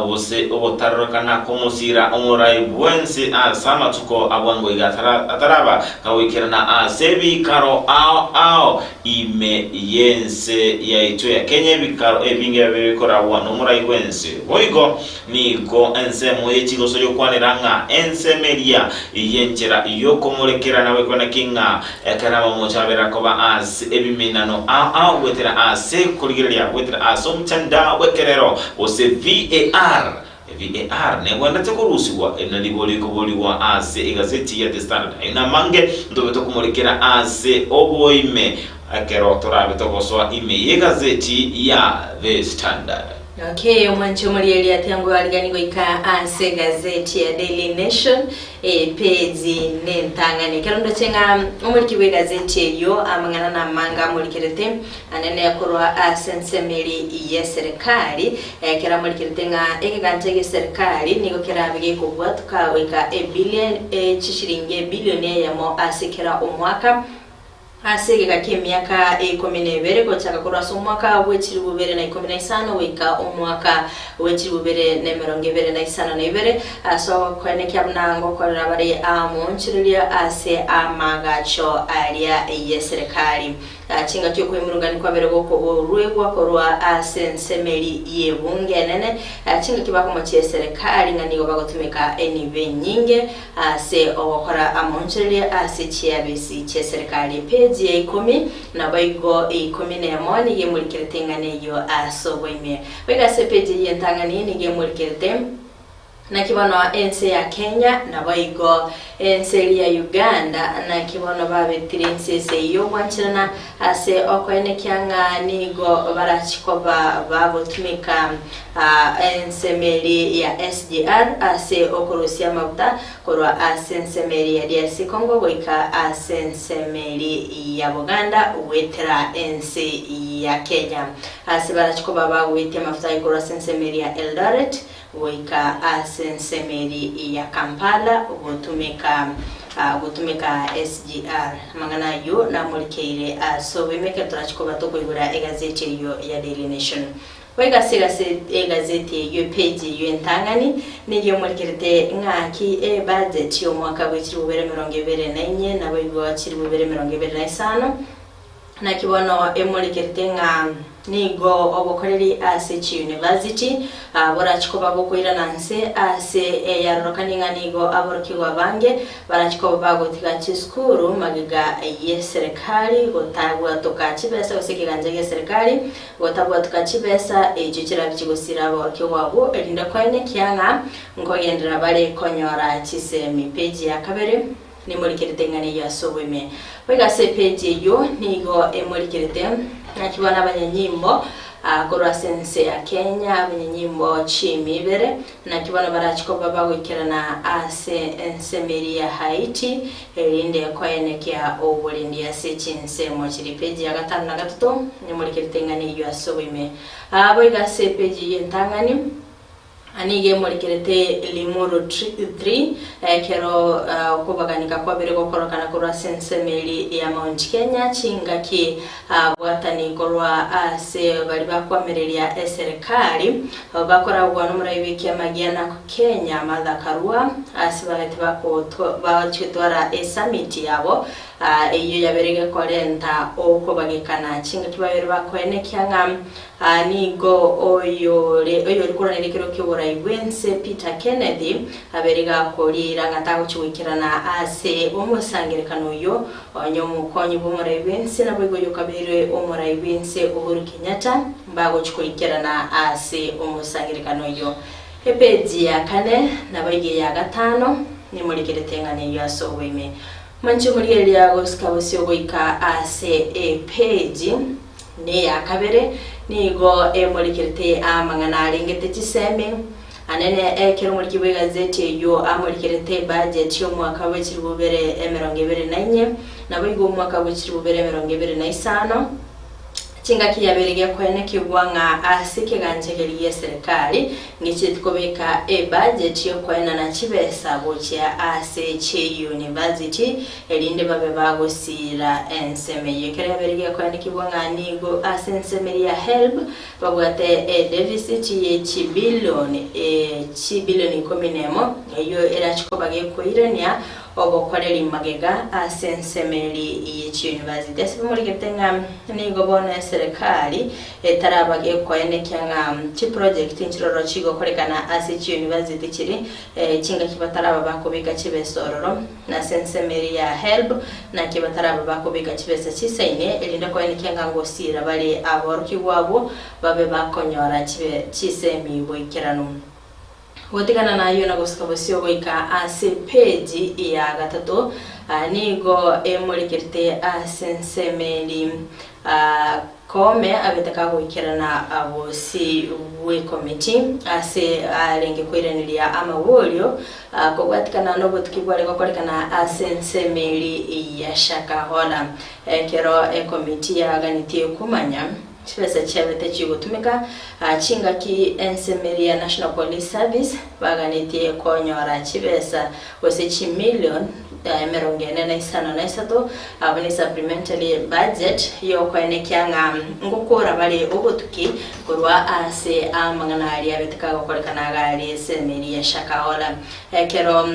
gose ogotarorekana kw'omosira omorai bw'ense ase amatuko a bwango iga ataraba kagoikerana ase ebikaro ao ao Ime y'ense yaito ya Kenya ebikaro ebinge bibe bikoragwa nomorai bw'ense. Boigo nigo ensemo ye chigoso yokwanera ng'a ensemo eria y'enchera y'okomorekera na gwekwana ki ng'a ekero amamocho abere akoba ase ebimenano ao ao goetera ase korigereria goetera ase omotandao bw'ekerero gose VAR. VAR negwenerete korusigwa, eri naribo rikoborigwa ase egazeti ya The Standard. Ayio namange ntobe tokomorekera ase oboime ekero torabe togosoa ime y'egazeti ya The Standard. Okay, omwanche omorieria atiangwe arigani goika ase egazeti ya Daily Nation epeji nentang'ani. Ekero ndoche ng'a omoriki bw'egazeti eyio amang'ana namange amorikerete Anene korwa ase ensemo eria y'eserekari, ekero amorikerete ng'a egegancha gi'eserekari nigo kerabe gekobwatoka goika ebilion chishilingi ebilioni eyemo ase kera omwaka, ase egeka ki'emiaka ikomi na ebere, gochaka korwa ase omwaka bwe chilifu ibere na ikomi na isano goika omwaka bwe chilifu ibere na emerongo ebere na isano na ibere, ase okoenekia buna ngokorera bare amoonchoreria ase amagacho aria y'eserekari. Chingaki okoimurungania kwabere gokoboruegwa korwa ase ensemeri y'ebunge enene, chingaki bakomochia eserekari ng'a nigo bagotumeka enibo enyinge ase ogokora amaonchoreria ase chiabisi chi'eserekari. Epeji ya ikomi naboigo ikomi nemo nigo emorikerete eng'ana eyio ase oboime. Boigo ase epeji eyio entang'ani nigo emorikerete. Naki bono ense ya Kenya, naboigo ense eria ya Uganda, naki bono babetire ense ase eyio ogwancherana ase okoenekia ng'a nigo barachi koba bagotumeka ensemo eria ya SGR ase okorusia amaguta korwa ase ensemo eria ya DRC Congo goika ase ensemo eria ya Buganda goetera ense ya Kenya. Ase barachi koba bagoetia amafuta aye korwa ase ensemo eria ya Eldoret, Goika ase ensemeri ya Kampala gotumeka Gotumeka SGR. Amang'ana ayio namorikeire ase oboime ekero torache koba tokoigora egazeti eyio ya Daily Nation. Goika ase egazeti eyio epeji eyio entang'ani nigo emorikerete ng'aki ebudget y'omwaka bwe chilifu bibere emerongo ebere na inye naboigo chilifu bibere emerongo ebere na isano. Naki bono emorekerete ng'a nigo obokoreri ase chiyunivasiti borachi koba bokoirana nse ase eyarorokani ng'a nigo aborokigwa abange barachi koba bagotiga chisukuru magega y'eserekari gotabwatoka chibesa gose ekegancha gi'eserekari gotabwatoka chibesa echio chirabe chigosira aborokigwa abwo erinde koenekia ng'a nkogenderera bare konyora chisemi. Peji ya kabere. Nemorikerete ing'ana eyio ase oboime. Goika ase epeji eyio nigo emorikerete naki bono abanyanyimbo korwa ase ense ya Kenya, abanyanyimbo chiimi ibere, naki bono barachi koba bagoikerana ase ensemo eria ya Haiti, erinde koenekia oborendi ase chinsemo chiria. Epeji ya gatano na gatato nemorikerete ing'ana eyio ase oboime. Boigo ase epeji eyio entang'ani. Nigo emorekerete Limuru 3 ekero okobaganika kwabere gokorokana korwa ase ensemo eria ya Mount Kenya chingaki abwatani korwa ase baria bakoamereria eserekari bakoragwa nomorai bw'ekiama gia Narc Kenya Martha Karua ase babete bagochitwara esummit yabo eyio yabere gekorenta okobagekana chingaki babere bakoenekia ng'a Aa nigo oyore oyori koranera ekero ki'oborai bw'ense Peter Kenneth abere gakoriira ng'a tagochia goikerana ase omosangerekano oyio onye omokonyi bw'omorai bw'ense naboigo oyokabeirwe omorai bw'ense Uhuru Kenyatta mbagochia goikerana ase omosangerekano oyio. Epeji ya kane naboigo eya gatano nimorikerete eng'ana eyio ase oboime. Manche omorigereria gosika bosio goika ase epeji. Neya kabere nigo emorikerete amang'ana arengete chisemi. Anene ekero omoriki bw'egazeti eyio amorikerete ebudget y'omwaka bwe chilifu bibere emerongo ebere na inye, naboigo omwaka bwe chilifu bibere emerongo ebere na isano, chingaki yabeire gekoenekigwa ng'a ase ekegancha keria gi'eserekari Ngecheti kobeka ebudget yokoenana chibesa gochia ase chiuniversity erinde babe bagosiira ensemo eyio. Ekero yabere gekoenekigwa ng'a nigo ase ensemo eria ya HELB babwate edeficit ye chibillion chibillion ikomi nemo eyio erachi koba gekoirania Obokoreri magega ase ensemo eri ye chiuniversity. Ase bamorigete ng'a nigo bono eserekari etaraba gekoenekia ng'a chiproject nchiroro chigokorekana ase chiuniversity chiri chingaki bataraba bakobeka chibesa ororo na ase ensemo eri ya HELB naki bataraba bakobeka chibesa chisaine erinde koenekia ng'a ngosiira bare aborokigwa abwo babe bakonyora chibe chisemi boikeranu. Gotigana nayio na gosuka bosio goika ase epeji ya gatato, nigo emorekerete ase ensemo eri Koome abete kagoikerana bosi bw'ekomiti ase arenge koiraneria amaborio kobwatikana nobotuki bware gokorekana ase ensemo eri ya Shakahola. Ekero ekomiti yaganetie komanya Chibesa chiabete chigotumeka chingaki ensemeri ya National Police Service baganetie konyora chibesa gose chimilion emerongo ene na isano na isato abwo ne supplementary budget yokoenekia ng'a ngokora bare obotuki korwa ase amang'ana aria abete kagokorekana iga aria esemeri ya Shakahola ekero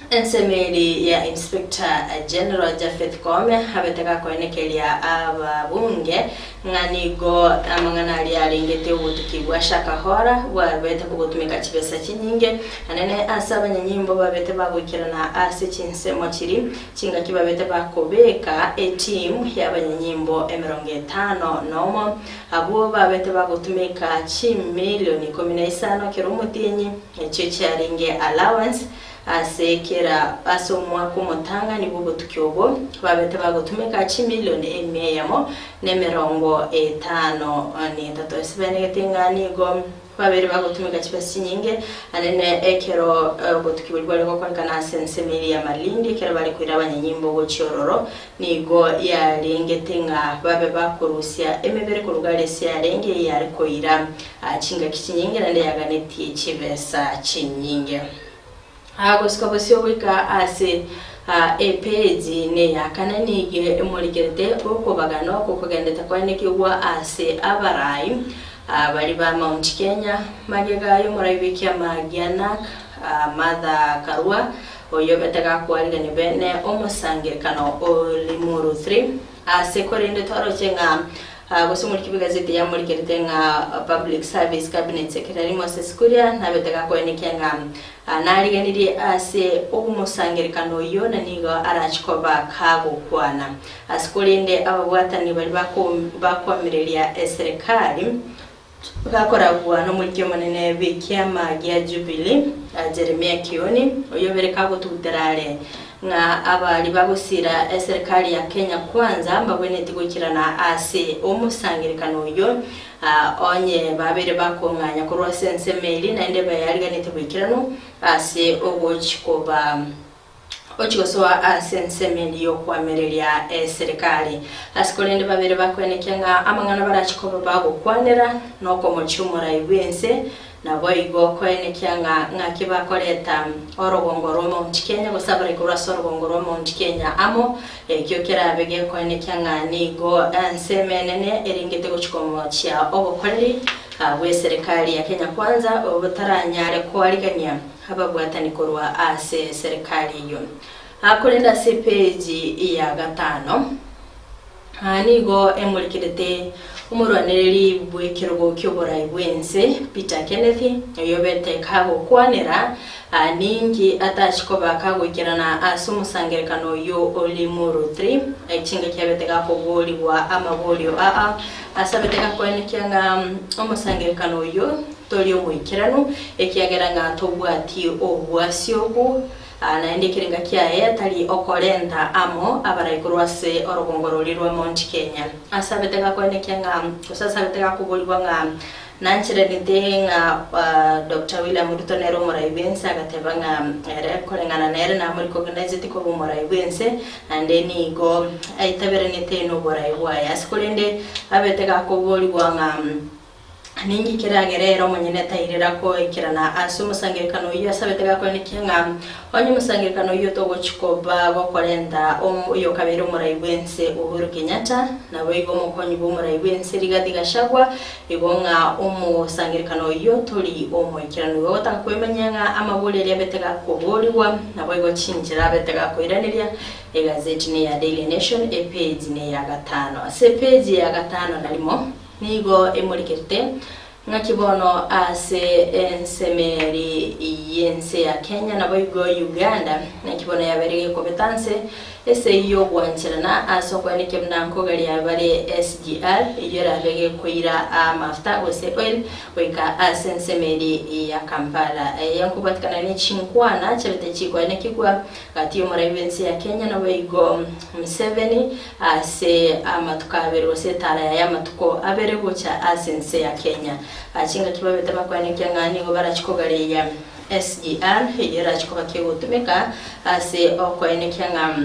Ensemeri ya Inspector General Japheth Koome abete gakoenekeria ababunge ng'a nigo amang'ana aria arengete obotuki bwa Shakahola bwabete kogotumeka chibesa chinyinge anene ase abanyanyimbo babete bagoikerana ase chinsemo chiri chingaki babete bakobeka eteam y'abanyanyimbo emerongo etano nomo abwo babete bagotumeka chimilion ikomi na isano kera omotienyi echio chiarenge allowance Ase kera ase omwaka omotang'ani bw'obotuki obwo, babete bagotumeka chimilioni emia eyemo na emerongo etano na etato. Ase baenegete ng'a nigo babeire bagotumeka chibesa chinyinge, anene ekero obotuki boria bware gokorekana ase ensemo eria ya Malindi, ekero bare koira abanyanyimbo gochia ororo, nigo yarengete ng'a babe bakorusia emebere korwa gare ase yarenge eyare koira chingaki chinyinge naende yaganetie chibesa chinyinge. Gosika bosio goika ase Epeji neya kane nigo emorikerete okobagana oko kogendete koenekigwa ase abarai baria ba Mount Kenya magega y'omorai bw'ekiama gia Narc Martha Karua oyio obete gakwarigania bene omosangerekano o Limuru 3 ase korende twaroche ng'a Gose omoriki bw'egazeti yamorikerete ng'a Public Service Cabinet Secretary Moses Kuria nabete gakoenekia ng'a nariganirie ase omosangerekano oyio na nigo arache koba kagokwana. Ase korende ababwatani baria bakoamireria eserekari bakoragwa nomoriki omonene bw'ekiama gia Jubilee, Jeremia Kioni, oyio obere kagotugutera are ng'a abaria bagosira eserekari ya Kenya Kwanza mbagwenereti goikerana ase omosangerekano oyio onye babeire bakong'anya korwa ase ensemo eria naende bayariganeti boikeranu ase ogochi koba Ochia gosoa ase ensemo eria y'okoamereria eserekari. Ase korende babere bakoenekia ng'a amang'ana barachie koba bagokwanera nokomochia omorai bw'ense, naboigo koenekia ng'a ng'aki bakoreta orogongo rwa Mount Kenya gose abarai korwa ase orogongo rwa Mount Kenya amo, ekio kerabe gekoenekia ng'a nigo ensemo enene erengete gochia komochia obokoreri bw'eserekari ya Kenya Kwanza obotaranyare koarigania Ababwatani korwa ase serikali eyio. Korende ase epeji ya gatano, nigo emorikerete omorwanereri bw'ekerogo ki'oborai bw'ense Peter Kenneth, oyobete kagokwanera ninki atachi koba kagoikerana ase omosangerekano oyio o Limuru 3, chingaki abete gakoborigwa amaborio aa asabete gakoenekia ng'a omosangerekano oyio Tori omoikeranu, ekiagera ng'a tobwati obwasioku, naende ekerenga kiaye tari okorenta amo abarai korwa ase orogongo roria rwa Mount Kenya. Ase abete gakoenekia ng'a gose ase abete gakoborigwa ng'a nancheranete ng'a Doctor William Ruto nere omorai bw'ense agateba ng'a ere koreng'ana nere namoricognizeti koba omorai bw'ense naende nigo aitaberanete noborai bwaye. Ase korende abete gakoborigwa ng'a Ninki keragere ere omonyene tairera koikerana ase omosangererekano oyio asabete gakoenekia ng'a onye omosangererekano oyio togochia koba gokorenta oyokabeire omorai bw'ense Uhuru Kenyatta naboigo omokonyi bw'omorai bw'ense Rigathi Gachagua igo ng'a omosangererekano oyio tori omoikeranu. Igo gotaka kwemanyia ng'a amabori aria abete gakoborigwa naboigo chinchera abete gakoiraneria egazeti neya Daily Nation epeji neya gatano. Ase epeji ya gatano narimo. Nigo emorikerete ng'aki bono ase ensemeri y'ense ya Kenya naboigo Uganda, naki bono yabeire gekobeta nse esegi y'ogwancherana ase okoenekia buna nkogaria bare SGR eyio erabe gekoira amafuta gose oil goika ase ensemeri ya Kampala. Eye nkobwatikana ne chinkwana chiabete chikoenekigwa Gati y'omorai bw'ense ya Kenya naboigo Museveni ase amatuko abere gose etara yaye amatuko abere gocha ase ense ya Kenya. Chingaki babete bakoenekia ng'a nigo barachie kogareia SGR eyio erachie koba kegotumeka ase okoenekia ng'a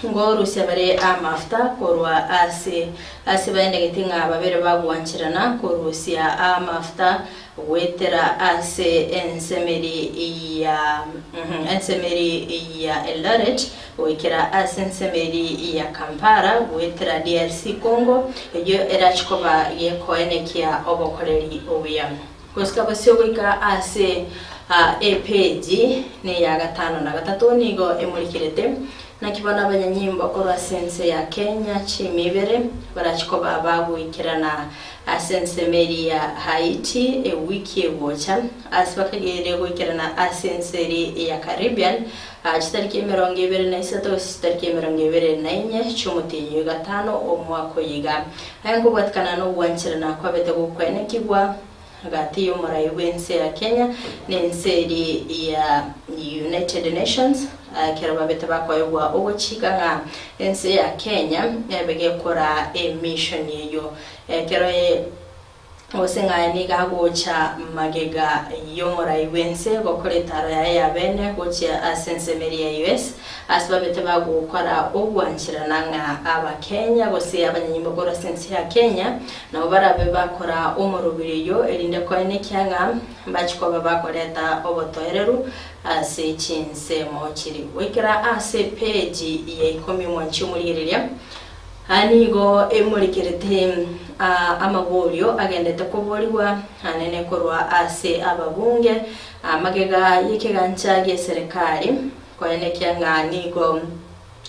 ngorusia bare amafuta korwa ase ase baendegeti ng'a babere bagwancherana korusia amafuta Goetera ase ensemeri ya ensemeri ya Eldoret goikera ase ensemeri ya Kampala goetera DRC Congo, eyio erache koba gekoenekia obokoreri obuya. Gosika bosio goika ase epeji neya gatano na gatato nigo emorikerete Naki bono abanyanyimbo korwa ase ense ya Kenya chiimi ibere barache koba bagoikerana ase ensemo eria ya Haiti ewiki egocha, ase bakageire goikerana ase ense eria ya Caribbean chitariki 23 gose chitariki 24 chi'omotienyi o gatano omwaka oyo iga. Aya nkobwatikana nogwancherana kwabete gokwenekigwa Gati y'omorai bw'ense ya Kenya na ense eria ya United Nations ekero babete bakoegwa ogochika ng'a ense ya Kenya ebe gekora emission eyio. Ekero Gose ng'a nigo agocha magega y'omorai bw'ense gokora etaaro yaye ya bene gochia ase ensemo eria ya US, ase babete bagokora ogwancherana ng'a Abakenya gose abanyanyimbo korwa ase ense ya Kenya nabo barabe bakora omorobiri oyio erinde koenekia ng'a mbachie koba bakoreta obotoereru ase chinsemo chiria. Goikera ase epeji ya ikomi omwanchi omorigereria. Aya nigo emorekerete amaborio agendete koborigwa anene korwa ase ababunge magega y'ekegancha gi'eserekari koenekia ng'a nigo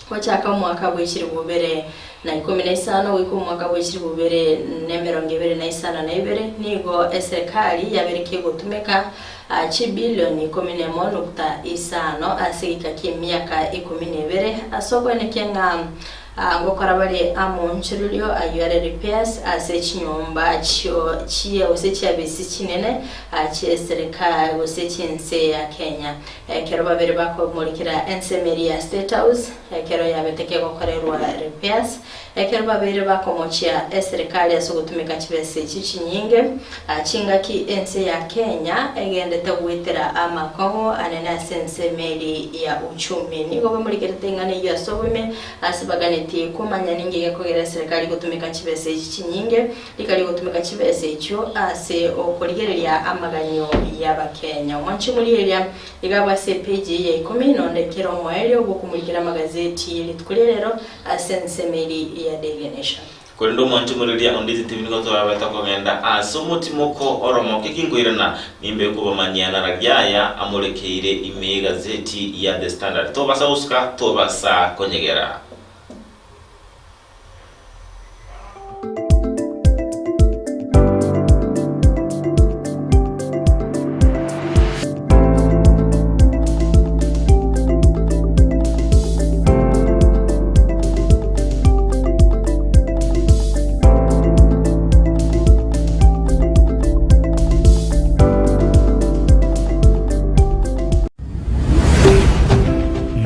gochaka omwaka bwe chilifu bibere na ikomi na isano goika omwaka bwe chilifu bibere na emerongo ebere na isano na ibere nigo eserekari yabeire kegotumeka chibilioni ikomi nemo nukta isano ase egeka ki'emiaka ikomi na ebere ase okoenekia ng'a Ngokora bare amoonchorerio ayio are repairs ase chinyomba chio chie gose chiabisi chinene chi'eserekari gose chi'ense ya Kenya. Ekero babere bakomorikera ensemo eria ya State House ekero yabete kegokorerwa repairs, ekero babeire bakomochia eserekari ase ogotumeka chibesa echi chinyinge, Chingaki ense ya Kenya egendete goetera amakong'u anene ase ensemo eri ya uchumi. Nigo bamorigerete ing'ana eyio ase oboime ase baganetie komanya ninki gekogera eserekari gotumeka chibesa echi chinyinge rikari gotumeka chibesa echio ase okorigereria amaganyo y'abakenya. Omwanchi omorigereria iga abwo ase epeji eye ya ikomi nonde kera omoerio bw'okomorikera amagazeti rituko ria rero ase ensemo eri ya Daily Nation. Korende omwanche omoriria onde intwe nigo torabe tokogenda ase omotimoko oromoke kinkoirana, nimbe nkobamanyia narari aya amorekeire ime y'egazeti ya The Standard. Tobasa gosuka, tobasa konyegera.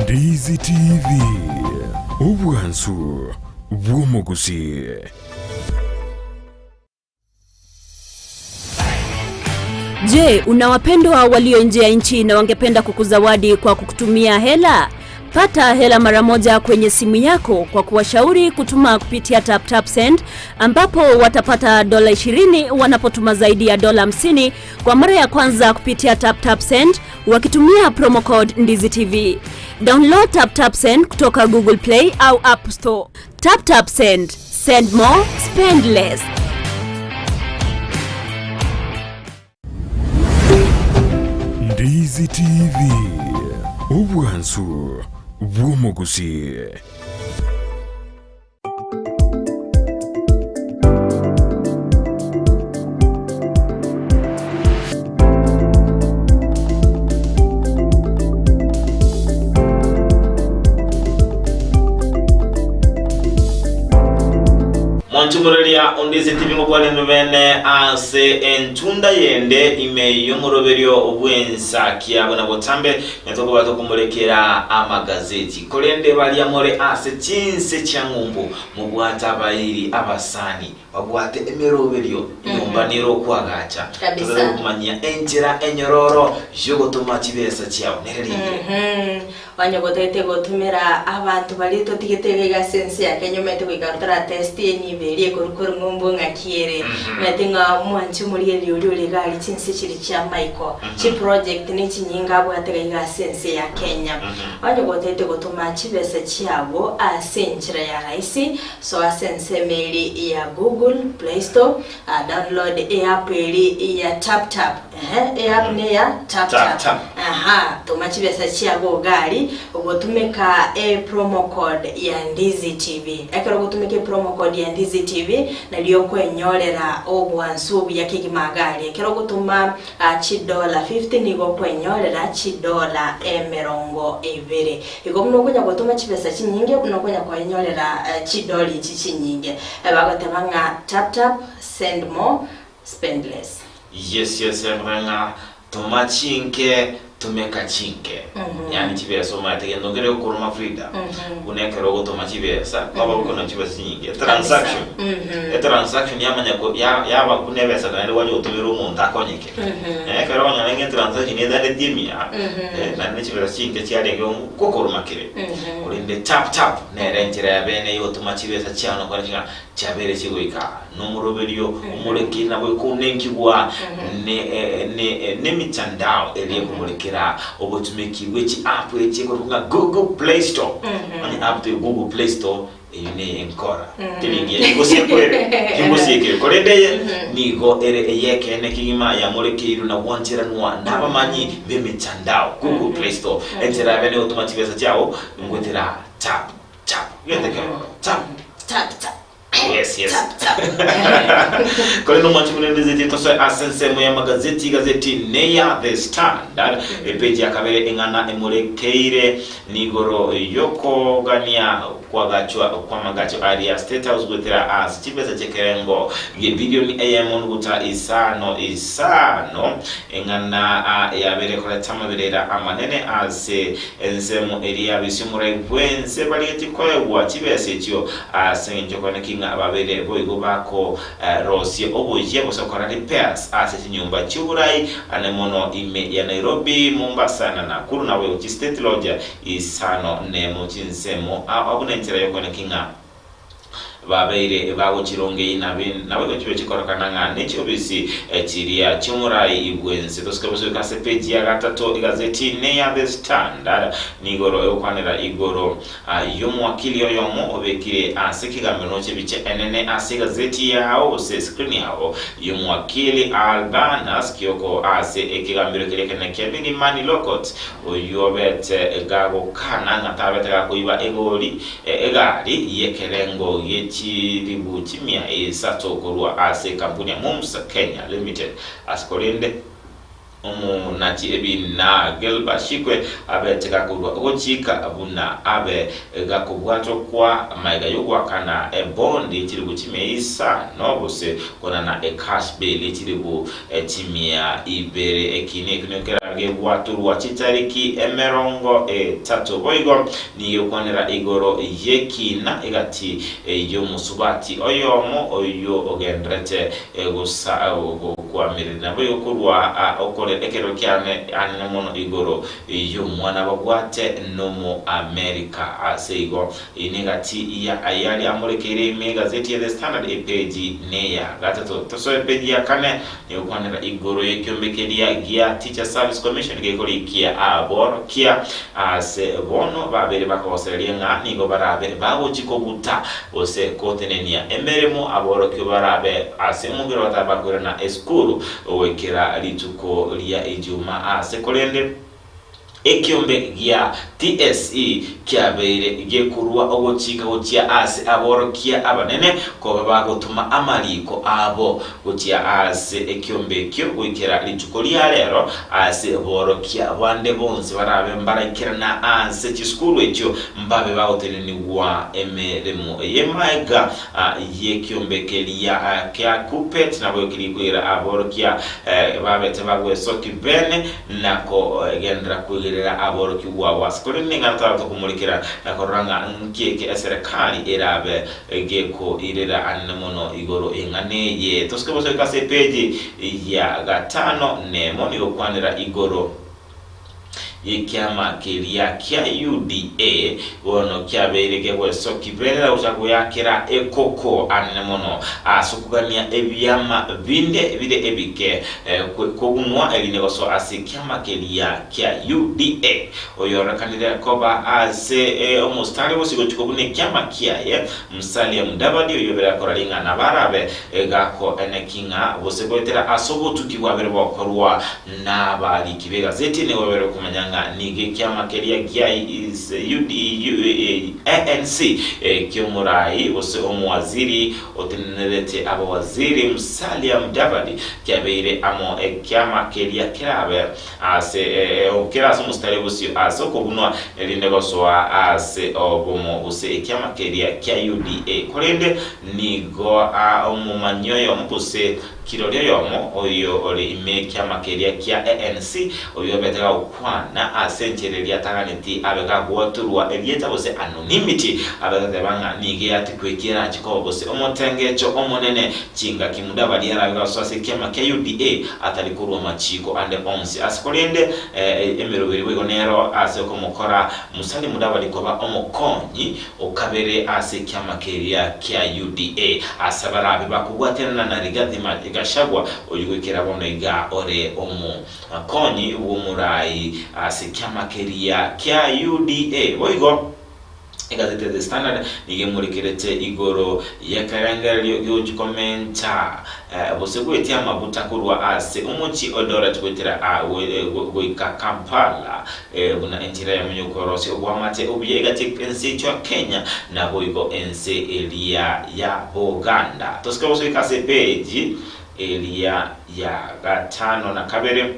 Ndizi TV, obwansu bw'omogusii. Je, una wapendwa walio nje ya nchi na wangependa kukuzawadi kwa kukutumia hela? Pata hela mara moja kwenye simu yako kwa kuwashauri kutuma kupitia TapTap Send ambapo watapata dola 20 wanapotuma zaidi ya dola 50 kwa mara ya kwanza kupitia TapTap Send wakitumia promo code Ndizi TV. Download TapTap Send kutoka Google Play au App Store. TapTap Send. Send more, spend less. Ndizi TV, obwansu bw'omogusii. Monchumureria onde ase tibi ngokwana inwe bene ase entunda yende ime y'omoroberio bw'ensakia buna botambe netokoba tokomorekera amagazeti. Korende baria more ase chinse chia ng'umbu mobwate abairi abasani Babwate emeroberio enyomba nere okoagacha, Kabisa. totari gokomanyia enchera enyororo y'ogotoma chibesa chiao nere rigire. Mhm. Onye gotagete gotumera abanto baria totigete iga iga ase ense ya Kenya omanyete goika toratest enibo eria ekorwa korwa ng'umbu ng'aki ere. Omanyete ng'a omwanchi omorigereria oria ore iga aria chinse chiria chia maiko, chiproject ne chinyinga abwate iga iga ase ense ya Kenya. Onye gotagete gotoma chibesa chiago ase enchera ya rahisi, Soa ase ensemo eria ya Google Play Store, download eapp eria ya TapTap. Ehe, eapp ne ya TapTap. Tap, tap. Aha, toma chibesa chiago iga aria, ogotumeka epromo code ya Ndizi TV. Ekero ogotumeka epromo code ya Ndizi TV, nario okwenyorera obwansu obuya kegima iga aria. Ekero ogotoma Chidola 50 nigo okwenyorera chidola emerongo ebere. Igo buna okonya gotoma chibesa chinyinge, buna okonya koenyorera chidola echi chinyinge. Bagoteba ng'a tap tap, send more, spend less. Yes yes ng'a toma chinke. Tumeka chinke, yaani chibesa omanyete gento nkere gokoroma Frida, buna ekero ogotoma chibesa, kwaba gokona chibesa chinyinge, transaction, etransaction yamanya ko ya yaba buna ebesa naende gwacha gotomera omonto akonyeke. Ekero okonyora ng'a etransaction etaneti emiya, naende chibesa chinke chiarenge gokoroma kere. Korende tap tap nere enchera ya bene yogotoma chibesa chiao nokore ching'a chiabeire chigoika nomoroberio omoreke nabo ekonenkigwa nemitandao eria ekomorekera obotumeki bwe chiapp echi ekorokwa ng'a Google Play Store. Onye app te Google Play Store eyio neye enkora teri engiya ingosiekere ingosiekere korende eye nigo ere eyekeene kegima yamorekeirwe na gwancheranwa nabamanyi b'emitandao Google Play Store enchera yabe negotoma chibesa chiao ngwetera tap tap gete keroro tap Tap tap. Yes, yes. Tap tap. Korende omwanchi buna endizeti tosoe ase ensemo y'amagazeti, igazeti neya The Standard, epeji ya kabere eng'ana emorekeire nigoro yokogania kwagachwa kw'amagacho aria State House goetera ase chibesa chi'ekerengo gi'ebilioni eyemo nuguta isano isano eng'ana yabere koreta amaberera amanene ase Ensemo eria y'abisia omorai bw'ense barigetie koegwa chibesa echio, ase engencho y'okoeneki ng'a babere boigo bakorosia oboyia gose gokora repairs ase chinyomba chi'oborai ane mono ime ya Nairobi, Mombasa na Nakuru naboigo chi State Lodge isano nemo chinsemo ao buna enchera y'okoeneki ng'a Babeire bagochirongei naboigo chibe chikorokana ng'a nechiobisi chiria chi'omorai bw'ense. Tosike bosoika ase peji ya gatato egazeti neya The Standard nigoro egokwanera igoro y'omowakili oyomo obekire ase ekegambero chebicha enene ase egazeti yao gose escreen yao y'omowakili Albanus Kioko ase ekegambero keria ekenene kia Milimani Law Court oyio obete gagokana ng'a tabete gakoiba egori Egari y'ekerengo gie chilifu chimia isato korwa ase ekampuni ya Mumsa Kenya Limited ase korende omonachi ebina Gilbert Shikwe abete gakorua ogochika buna abe gakobwatwa kwa maega y'ogoakana ebondi ye chilifu chimia isano gose konana ecash bail ye chilifu chimia ibere. Ekiina ekio nigo kerabe gebwatorwa chitariki emerongo etato boigo Nigo egokwanera igoro y'ekiina egati y'omosubati oyomo oyio ogendererete gokwamireria naboigo korwa okore ekerero kiane anene mono igoro y'omwana babwate n'Omoamerika. Ase igo, eyio negati ya ayaria amorekeire ime egazeti ya The Standard epeji neya gatato. Tosoe epeji ya kane Negokwanera igoro y'ekiombe keria gia Teacher Service Commission gekorikia aborokia ase bono babere bakogosereria ng'a nigo barabe bagochi kobuta gose gotenenia emeremo aborokigwa barabe ase omobere bataba bakoirana esukuru goikera rituko ria Ijuma ase korende Ekiombe gia TSE kiabeire gekorua ogochika gochia ase aborokia abanene koba bagotoma amariiko abo gochia ase ekiombe ekio goikera rituko ria rero, ase borokia bande bonsi barabe mbaraikerana ase chisukuru echio mbabe bagotenenigwa emeremo y'emaega y'ekiombe keria kia KUPPET nabo kirikoira aborokia babete bagwesoki bene na kogenderera kwegerera aborokigwa abo ase korende ning'ana torabe tokomorekera na korora ng'a nki eke eserekari erabe gekoirera anene mono igoro eng'ana eye. Tosuke bosoika ase epeji ya gatano nemo nigo kwanera igoro y'ekiama keria kia UDA bono kiabeire kegwesoki bene na gochaka goyakera ekoko anene mono ase okogania ebiama binde bire ebike Kobunwa erinde gosoa ase ekiama keria kia UDA. Oyororekanire koba ase omostari bosio gochia kobuna ekiama kiaye, Musalia Mudavadi, oyio obere akora ring'ana barabe gakoeneki ng'a gose goetera ase obotuki bwabere bokorwa nabariki b'egazeti nigo babere komanya ng'a nigo ekiama keria gia ANC ki'omorai gose omowaziri otenenerete abawaziri Musalia Mudavadi kiabeire amo ekiama keria kerabe ase kera ase omositari bosio ase okobunwa erinde gosoa ase obomo gose ekiama keria kia UDA. Korende nigo omomanyi oyomo gose Kirori oyomo oyio ore ime ekiama keria kia ANC, oyio obete gagokwana ase enchera eria ataganeti abe gagwatorwa erieta gose anonymity, abe gateba ng'a nigo eatikwe eki erache koba gose omotengecho omonene chingaki Mudavadi arabe gasoa ase ekiama kia UDA atari korwa machiko ande onsi ase korende emeroberi boigo nero ase okomokora Musalia Mudavadi koba omokonyi Okabere ase ekiama keria kia UDA, ase abarabi bakobwaterana na Rigathi Gachagua, oyio goikera bono iga ore omokonyi bw'omorai ase ekiama keria kia UDA. Boigo egazeti ya The Standard nigo emorekerete igoro y'ekerengererio giochia komenta gose goetia amaguta korwa ase omochie o Eldoret goetera goika Kampala. Buna enchera eyemo y'okorosia oboamate obuya egati ense yaito ya Kenya naboigo ense eria ya Boganda. Tosike gosoika ase epeji eria ya gatano na kabere,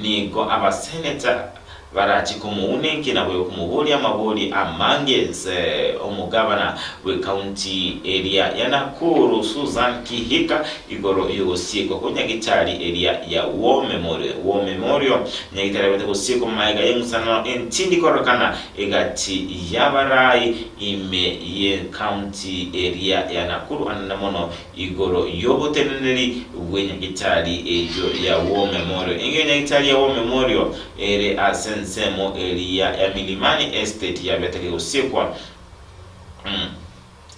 nigo abaseneta barache komounenkia naboigo komoboria amabori amange ense omogabana bw'ekaunti eria ya Nakuru Susan Kihika igoro y'ogosiekwa kwa nyagitari eria ya War Memorial. War Memorial Nyagitari abete gosiekwa magega y'eng'usanano entindi kororekana egati y'abarai ime y'ecounty eria ya Nakuru anene mono igoro y'oboteneneri bw'enyagitari eyio ya War Memorial. Engiya nyagitari ya War Memorial ere ase ensemo eria ya Milimani Estate yabete kegosiekwa.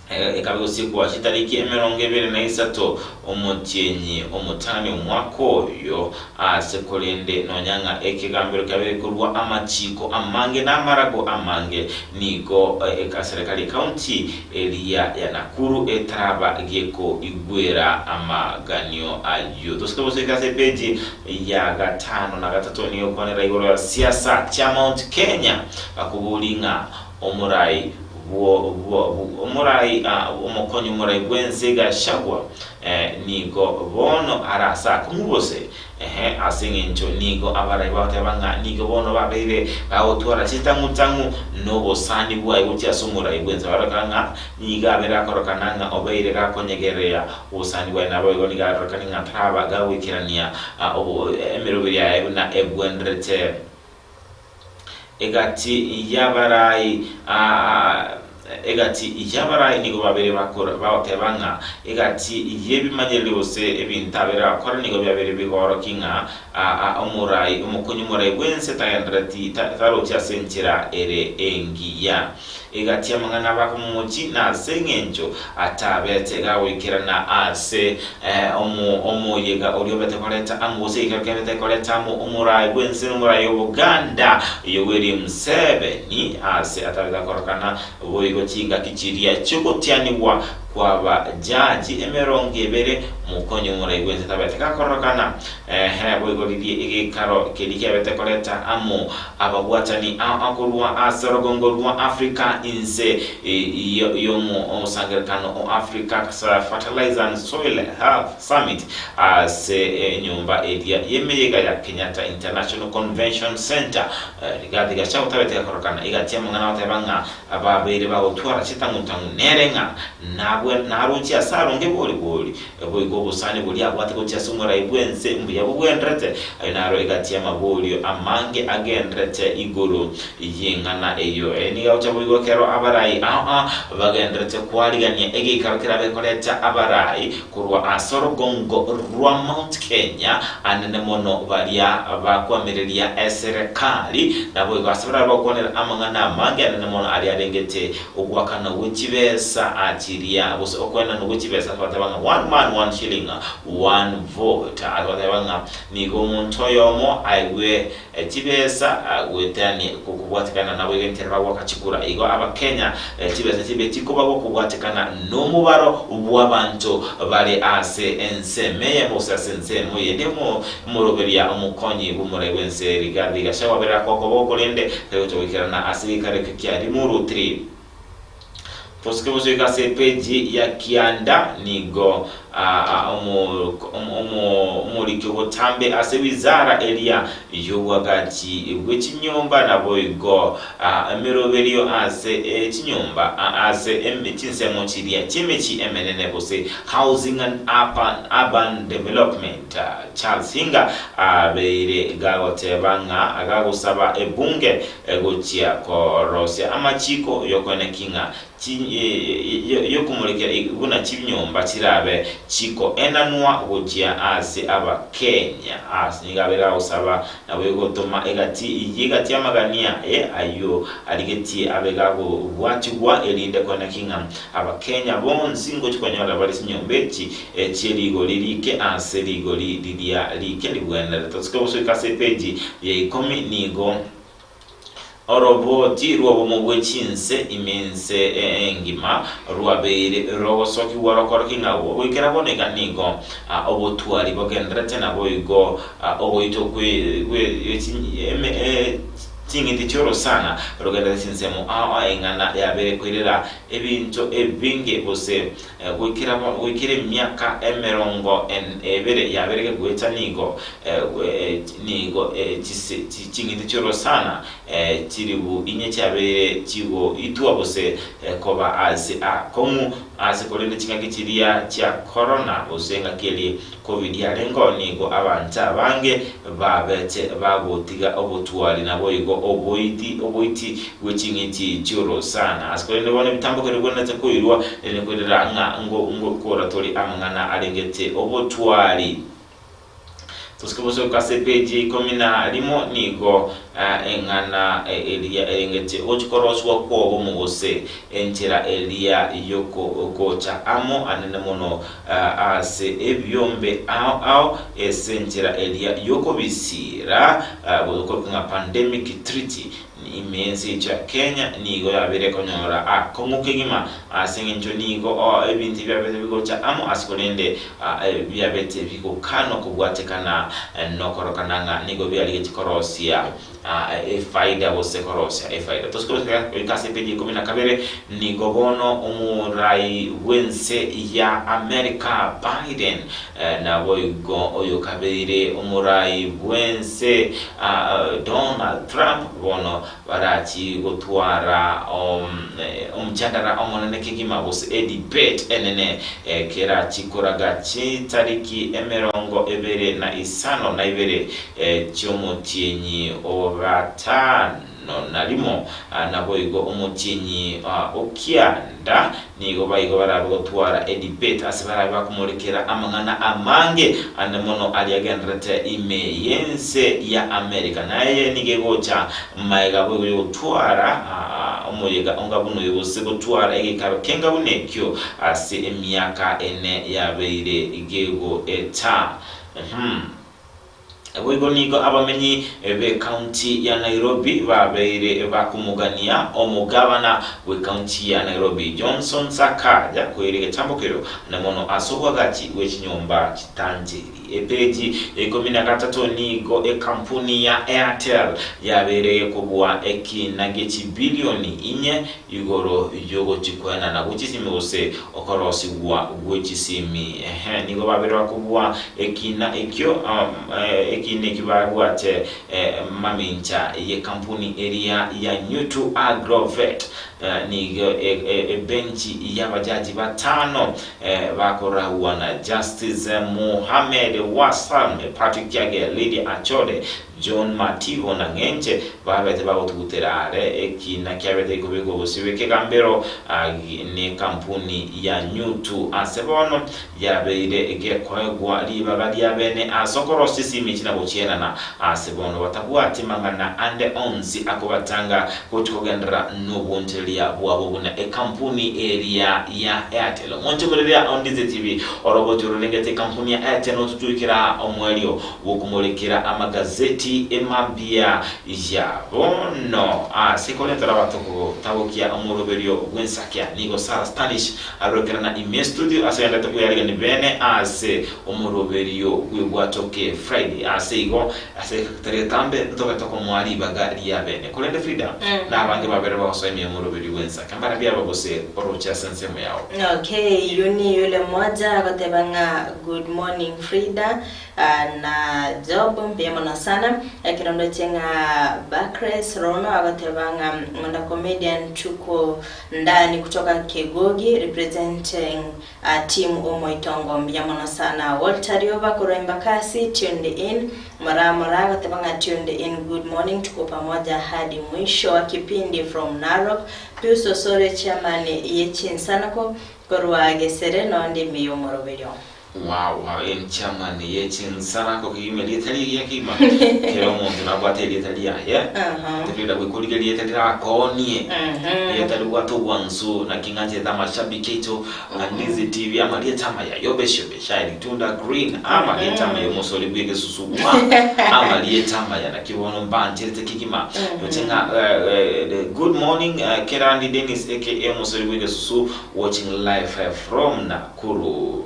Ekabe gosikwa chitariki 23 omotienyi omotang'ani omwaka oyo, ase korende nonya ng'a ekegambero kiabeire korwa amachiiko amange na amarago amange, nigo eserikari y'ecounty eria ya Nakuru etaraba gekoigwera amaganio ayio. Tosike gosoika ase epeji ya gatano na gatato nigo ekwanera igoro ya siasa chia Mount Kenya, bakobori ng'a omorai Omorai, omokonyi omorai bw'ense Gachagua, nigo bono are ase akong'u gose? Ehe, ase eng'encho nigo abarai bagoteba ng'a nigo bono babeire bagotwara chitang'u-tang'u n'obosani bwaye gochia ase omorai bw'ense. Baroreka ng'a nigo abeire akorokana ng'a obeire gakonyegereria obosani bwaye, naboigo nigo arorekane ng'a taraba gagoikerania emeroberi yaye buna ebwenerete. Egati y'abarai egati y'abarai nigo babeire bakora bagoteba ng'a egati y'ebimanyererio gose ebinto abeire agokora nigo biabeire bigoorokia ng'a omorai omokonyi omorai bw'ense tagendereti tarochi ase enchera ere engiya. Egati amang'ana abakomomochi nase engencho atabete gagoikerana ase omoyega oria obete koreta amo gose egeikaro kiabete koreta amo omorai bw'ense nomorai o Buganda Yoweri Museveni ase atabete akorokana boigo chingaki chiria chiogotianigwa kwaba jaji 20 mokonyi omorai bw'ense tabete gakororokana ehe boigo riria egeikaro keria kiabete koreta amo Ababwatani aa korwa ase orogongo rwa Africa inse y'omosangererekano o Africa Fertilizer and Soil Health Summit ase enyomba eria y'emeyega ya Kenyatta International Convention Centre. Rigathi Gachagua tabete gakorokana egati y'amang'ana agoteba ng'a babeire bagotwara chitang'utang'u nere ng'a naroche ase aronge bori bori Boigo obosani boria abwate gochia ase omorai bw'ense mbuya bogwenderete. Ayio naro egati y'amaborio amange agenderete igoro y'eng'ana eyio. Eye nigo egocha boigo ekero abarai aa bagenderete kwarigania egeikaro kerabe koreta abarai korwa ase orogongo rwa Mount Kenya anene mono baria bakwamireria eserekari naboigo ase barabe bagokwanera amang'ana amange anene mono aria arengete ogoakana gwe chibesa chiria. Ogoetanana gose okoenanwa gwe chibesa ase bateba ng'a one man one shilling one vote ase bateba ng'a nigo omonto oyomo aegwe chibesa goetania kobwatekana nabo igo enchera bagoaka chikura igo abakenya chibesa chibe chikobagwa kobwatekana nomobaro bw'abanto bare ase ensemo eyemo gose ase ensemo eyende omoroberia omokonyi bw'omorai bw'ense Rigathi Gachagua aberera kokoba korende tari gocha goikerana ase geikaro ekio kia Limuru 3. Tosike gosoika ase epeji ya kianda nigo omoriki obotambe ase wizara eria y'obwagachi bwe chinyomba naboigo emeroberio ase chinyomba ase chinsemo chiria chi'emechie emenene gose Housing and Urban Development Charles Hinga abeire gagoteba ng'a gagosaba ebunge Gochia korosia amachiiko y'okoeneki ng'a y'okomorekera buna chinyomba chirabe chikoenanwa gochia ase Abakenya. Ase nigo abeire agosaba naboigo gotoma egati y'egati y'amagania aye ayio arigetie abe gakobwatigwa erinde koeneki ng'a Abakenya bonsi ngochia konyorera bare chinyomba echi chie rigori rike ase rigori riria rike ribwenerete. Tosuke gosoika ase epeji ya ikomi nigo Oroboti rw'obomo bwe chinse ime ense engima rwabeire rogosokigwa rokorokia ng'a goikera bono iga nigo obotwari bogendererete naboigo ogoitwa kwe ching'iti chi'orosana rogendererete chinsemo ao eng'ana yabeire koirera ebinto ebinge gose Goikera bono, goikera emiaka emerongo ebere yabeire gegoeta nigo nigo chise ching'iti chi'orosana chilifu inye chiabeire chigoitwa gose koba ase aakong'u ase korende chingaki chiria chia korona gose engaki eria Covid yarengeo nigo abanto abange babete bagotiga obotwari naboigo oboiti oboiti bwe ching'iti chi'orosana. Ase korende bono ebitambo keria bigwenerete koirwa erinde koirera ng'a ngokora tori amang'ana arengete obotwari. Tosike bosoka ase epeji ya ikomi na rimo nigo eng'ana eria erengete ogochia korosigwa kw'obomo gose enchera eria y'ogocha amo anene mono Ase ebiombe ao ao ase enchera eria y'okobisiira okorokwa ng'a Pandemic Treaty ime y'ense yaito ya Kenya nigo yabeire ekonyora akong'u kegima ase eng'encho nigo ebinto ebiabete bigocha amo ase korende biabete bigokanwa kobwatekana nokorokana ng'a nigo biarigetie korosia efaida gose korosia efaida. Tosike goika ase epeji ya ikomi na kabere, nigo bono omorai bw'ense ya America Biden naboigo oyokabeire omorai bw'ense Donald Trump bono barachi gotwara omochandara omonene kegima gose edebate enene kerachi koraga chitariki emerongo ebere na isano na ibere chi'omotienyi o gatano na rimo, naboigo omotienyi o kianda, nigo baigo barabe gotwara edebate ase barabe bakomorekera amang'ana amange ande mono aria agendererete ime y'ense ya America. Naye nigo egocha maega boigo y'ogotwara omoyega onga buna oyo gose gotwara egeikaro kenga buna ekio ase emiaka ene yabeire gegoeta. Boigo nigo abamenyi b'ecounty ya Nairobi babeire bakomogania omogabana bw'ecounty ya Nairobi Johnson Sakaja koira egetambo kerio na mono ase obwagachi bwe chinyomba chitanchiri. Epeji ya ikomi na gatato nigo ekampuni ya Airtel yabeire gekobua ekina gie chibilioni inye Igoro y'ogochikwenana gwe chisimi gose okorosigwa gwe chisimi. Ehe, nigo babere bakobua ekina ekio, ekina ekio babwate mamincha y'ekampuni eria ya Nyutu Agrovet. Nigo ebenchi y'abajaji batano bakoragwa na Justice Mohammed Warsame, Patrick Kiage, Lydia Achode, John Mativo na Ng'enche babete bagotugutera are ekina kiabete gekobekwa bosio bw'ekegambero nekampuni ya Nyutu ase bono yabeire gekoegwa ribaga riabene ase okorosia esimi china gochienana ase bono batabwati mang'ana ande onsi akobatanga gochia kogenderera nobwonchoreria bwabo buna ekampuni eria ya Airtel. Omonchogoreria o Ndizi TV orogochi ororengete ekampuni ya Airtel nototuikera omoerio bw'okomorekera amagazeti emambia ya bono ase koretera abanto gotabokia omoroberio bw'ensakia. Nigo Sarah Stanish arorekerana ime estudio ase agendete koyarigania bene ase omoroberio bw'ebwatoke Friday. Ase igo ase tari getambe ntobe tokomoa ribaga ria bene. Korende Frida na abange babere bagosoa ime y'omoroberio bw'ensakia mbarabio aba gose oroche ase ensemo yao. Okay, yuni yule mmoja agoteba ng'a good morning Frida. Na Job mbuya mono sana. Ekero ndoche ng'a Barclays Rono agoteba ng'a Ng'onda comedian tuko ndani kutoka Kegogi representing team Omoitongo mbuya mono sana. Walter Rioba korwa Embakasi tuned in. Moraa Moraa agoteba ng'a tuned in good morning tuko pamoja hadi mwisho wa kipindi from Narok. Pius Osore chairman ye chinsanako korwa Gesere nonde ime y'omoroberio. Wow wow en chairman ye chinsarako kegima erieta rigiya kegima kera omonto nabwate erieta riaye tebida goikorigia erieta rirakoonie erieta ribwate obwansu naki ng'anchete amashabiki aito Andizi TV amarieta amaya yobesh yobeshai ritunda green amarieta amaya omosori bw'egesusu wa amarieta amaya naki bono mbancherete kegima noche ng'a good morning Kerandi Dennis aka omosori bw'egesusu watching live from Nakuru.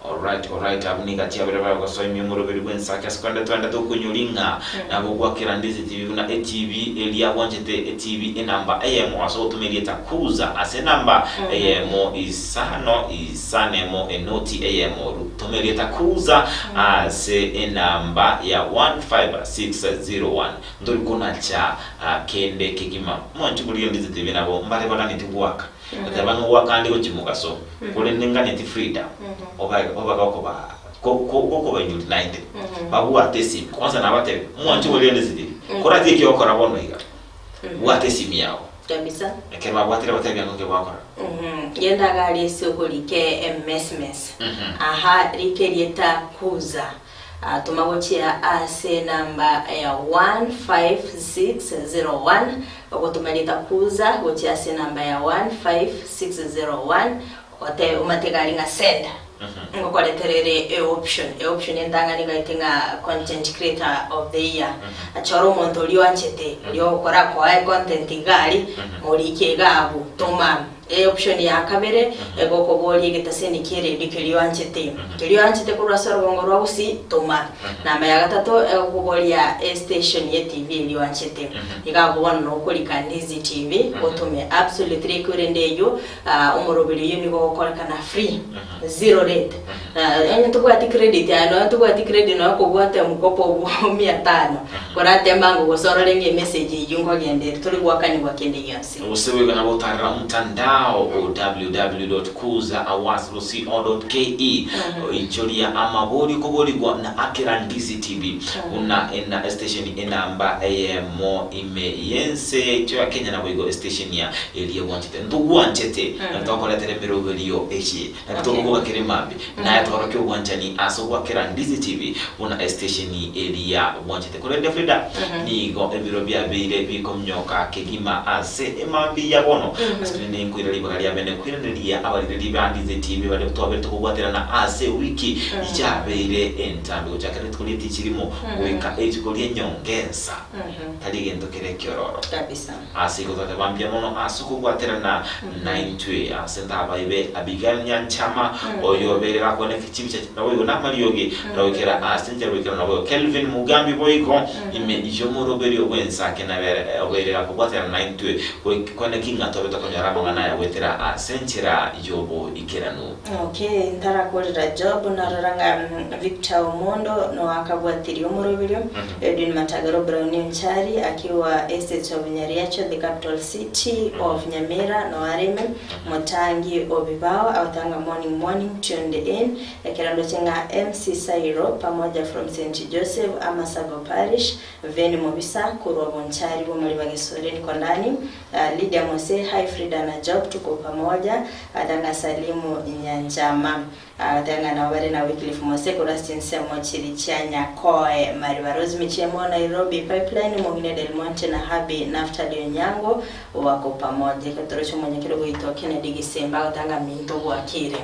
Alright alright abwo nigo chiabere bagosoimia omoroberi bw'ensake ase korende twende tokonyori ng'a nabo gwakera ndise TV buna etv eria gwanchete etv enamba eyemo ase ogotoma erieta kuza ase enamba eyemo isano isano emo enoti eyemo toma erieta kuza ase enamba ya 15601 ntori konacha kende kegima mwanche korigia ndise TV nabo mbare baganeti goaka Gateba ng'a gwakande gochia mogaso, korende nganeti Frida, oba oba gokoba ko- ko- gokobainyoria naende, babwate esimi. Kwanza nabatebia, mwanche korenda esimi, korati eki ogokora bono iga, bwata esimi yago. Kabisa. Ekero babwatire batebia ng'a oke gwakora. Genda iga aria ase okorika emesmes. Aha rika erieta kuza. Toma gochia ase enamba ya 15601, ogotoma erieta kuza gochia ase enamba ya 15601, ote omate iga aria ng'a send, ngokoretera ere eoption, eoption entang'ani igaete ng'a content creator of the year, achore omonto oria oanchete, oria ogokora akoa econtent iga aria, morike iga abwo, toma. Eoption ya kabere egokoboria egetaseni ki'eredio keria oanchete. Keria oanchete korwa ase orogongo rwa gusii, toma. Namba ya gatato egokoboria estation ye TV eria oanchete. Iga abwo bono nokorika Ndizi TV otome. Absolutely ekorende eyio omoroberi oyio nigo ogokorekana free, zero rate. Onye tobwati credit aye nonya tobwati credit nonya kobwate mkopo bwa mia tano, korateme ango gose orore ng'a emessage eyio nkogenda ere, tori goakanigwa kende gionsi. Gose boigo nabo otarera omotandao o www.kuzaawards.co.ke oichoria amaborio koborigwa na Akera Ndizi TV buna ena estation enamba eyemo ime yense yaito ya Kenya naboigo estation ya eria gwanchete ntogwanchete na tokoretera emeroberio eye Naki tokoboka kera emambia, naye tworokia obwanchani ase ogwakera Ndizi TV buna esitesheni eria bwanchete. Korende Frida, nigo ebiro biabeire bikomnyoka kegima ase emambia ya bono. Ase rende nkoira ribaga ria bene koiraneria abarireri ba Ndizi TV baria twabeire tokobwaterana ase ewiki yabeire entambe gochakera rituko rie tichi rimo goika erituko rie nyongensa. Tari egento kere ekiororo. Kabisa. Ase igo twateba mbuya mono ase okobwaterana naintwe ase ntabaibe Abigail Nyanchama, oyo obeire gakwana chibicha naboigo namariogi goikera ase enchera goikera naboigo Kelvin Mugambi boigo ime y'omoroberio bw'ensake nabere obeire gakobwaterana naintwe goikwana ki ng'a tobe tokonyora amang'ana aya. goetera ase enchera y'oboikeranu. Okay, ntarakorera Job narora ng'a Victor Omondo no akabwatirie omoroberio, Edwin Matagaro Brown Onchari akiwa Estates of Nyariacho the capital city of Nyamira no areme, Motangi Obibao agotanga morning morning tuned in, ekero ndoche ng'a MC Sairo pamoja from St Joseph Amasago Parish, Veni Mobisa korwa Bonchari bw'Omariba Gesore Nikondani, Lydia Mose, Hi Frida na Job tuko pamoja, Atanga Salimu Nyanchama, Atanga nabo bare na Wycliffe Mose korwa ase chinsemo chiri chia Nyakoe, Mariba Rose Michemo, Nairobi Pipeline, Omong'ina Del Monte na Habi Naftali Onyango wako pamoja. Ekero toroche omonyakero goito Kennedy Gisemba agotanga minto bwakire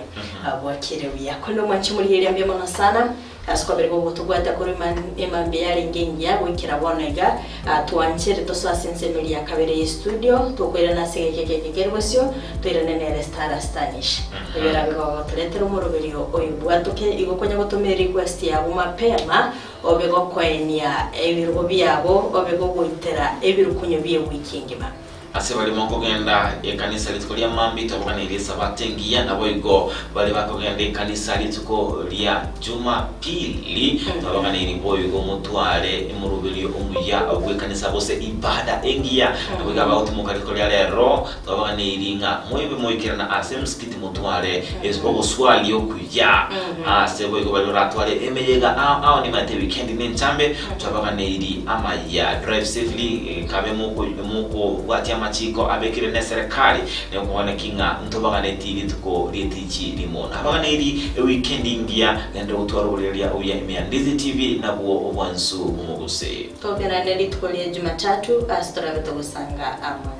bwakire buya. Korende omwanchi morigereria mbuya mono sana. Ase kwabere gogotobwata korwa emambia yarenge engiya goikera bono iga, twanchere tosoe ase ensemo eria ya kabere ye studio, tokoirana ase egeka eke eke kere bosio, toirane nere Stara Stanish. Oyio orabe gogotoretera omoroberio oyo bwatoke, igo konya gotoma erequest yago mapema, obe gokoenia ebirogo biago, obe gogoitera ebirukunyo bie ewiki engima. Ase baria mokogenda ekanisa rituko ria mambia tobaganeirie Esabato engiya, naboigo baria bakogenda ekanisa rituko ria Jumapili tobaganeirie boigo motware emoroberio omuya bw'ekanisa gose ibada engiya. Naboigo abagotimoka rituko ria rero tobaganeirie ng'a moibe moikerana ase emsikiti motware ogoswaria okuya. Ase boigo baria baratware emeyega ao ao nimanyete ewikendi nenchambe Twabaganeirie amaya. Drive safely, kabe mokobwatia amachiko abekire neserekari, nekogania ki ng'a ntobaganeti rituko ri'etichi rimo. Nabaganeirie ewikendi engiya, genderera gotwara oborereria obuya ime ya Ndizi TV nabwo obwansu bw'omogusii. Tokerane rituko ria Jumatatu ase torabe togosanga amo.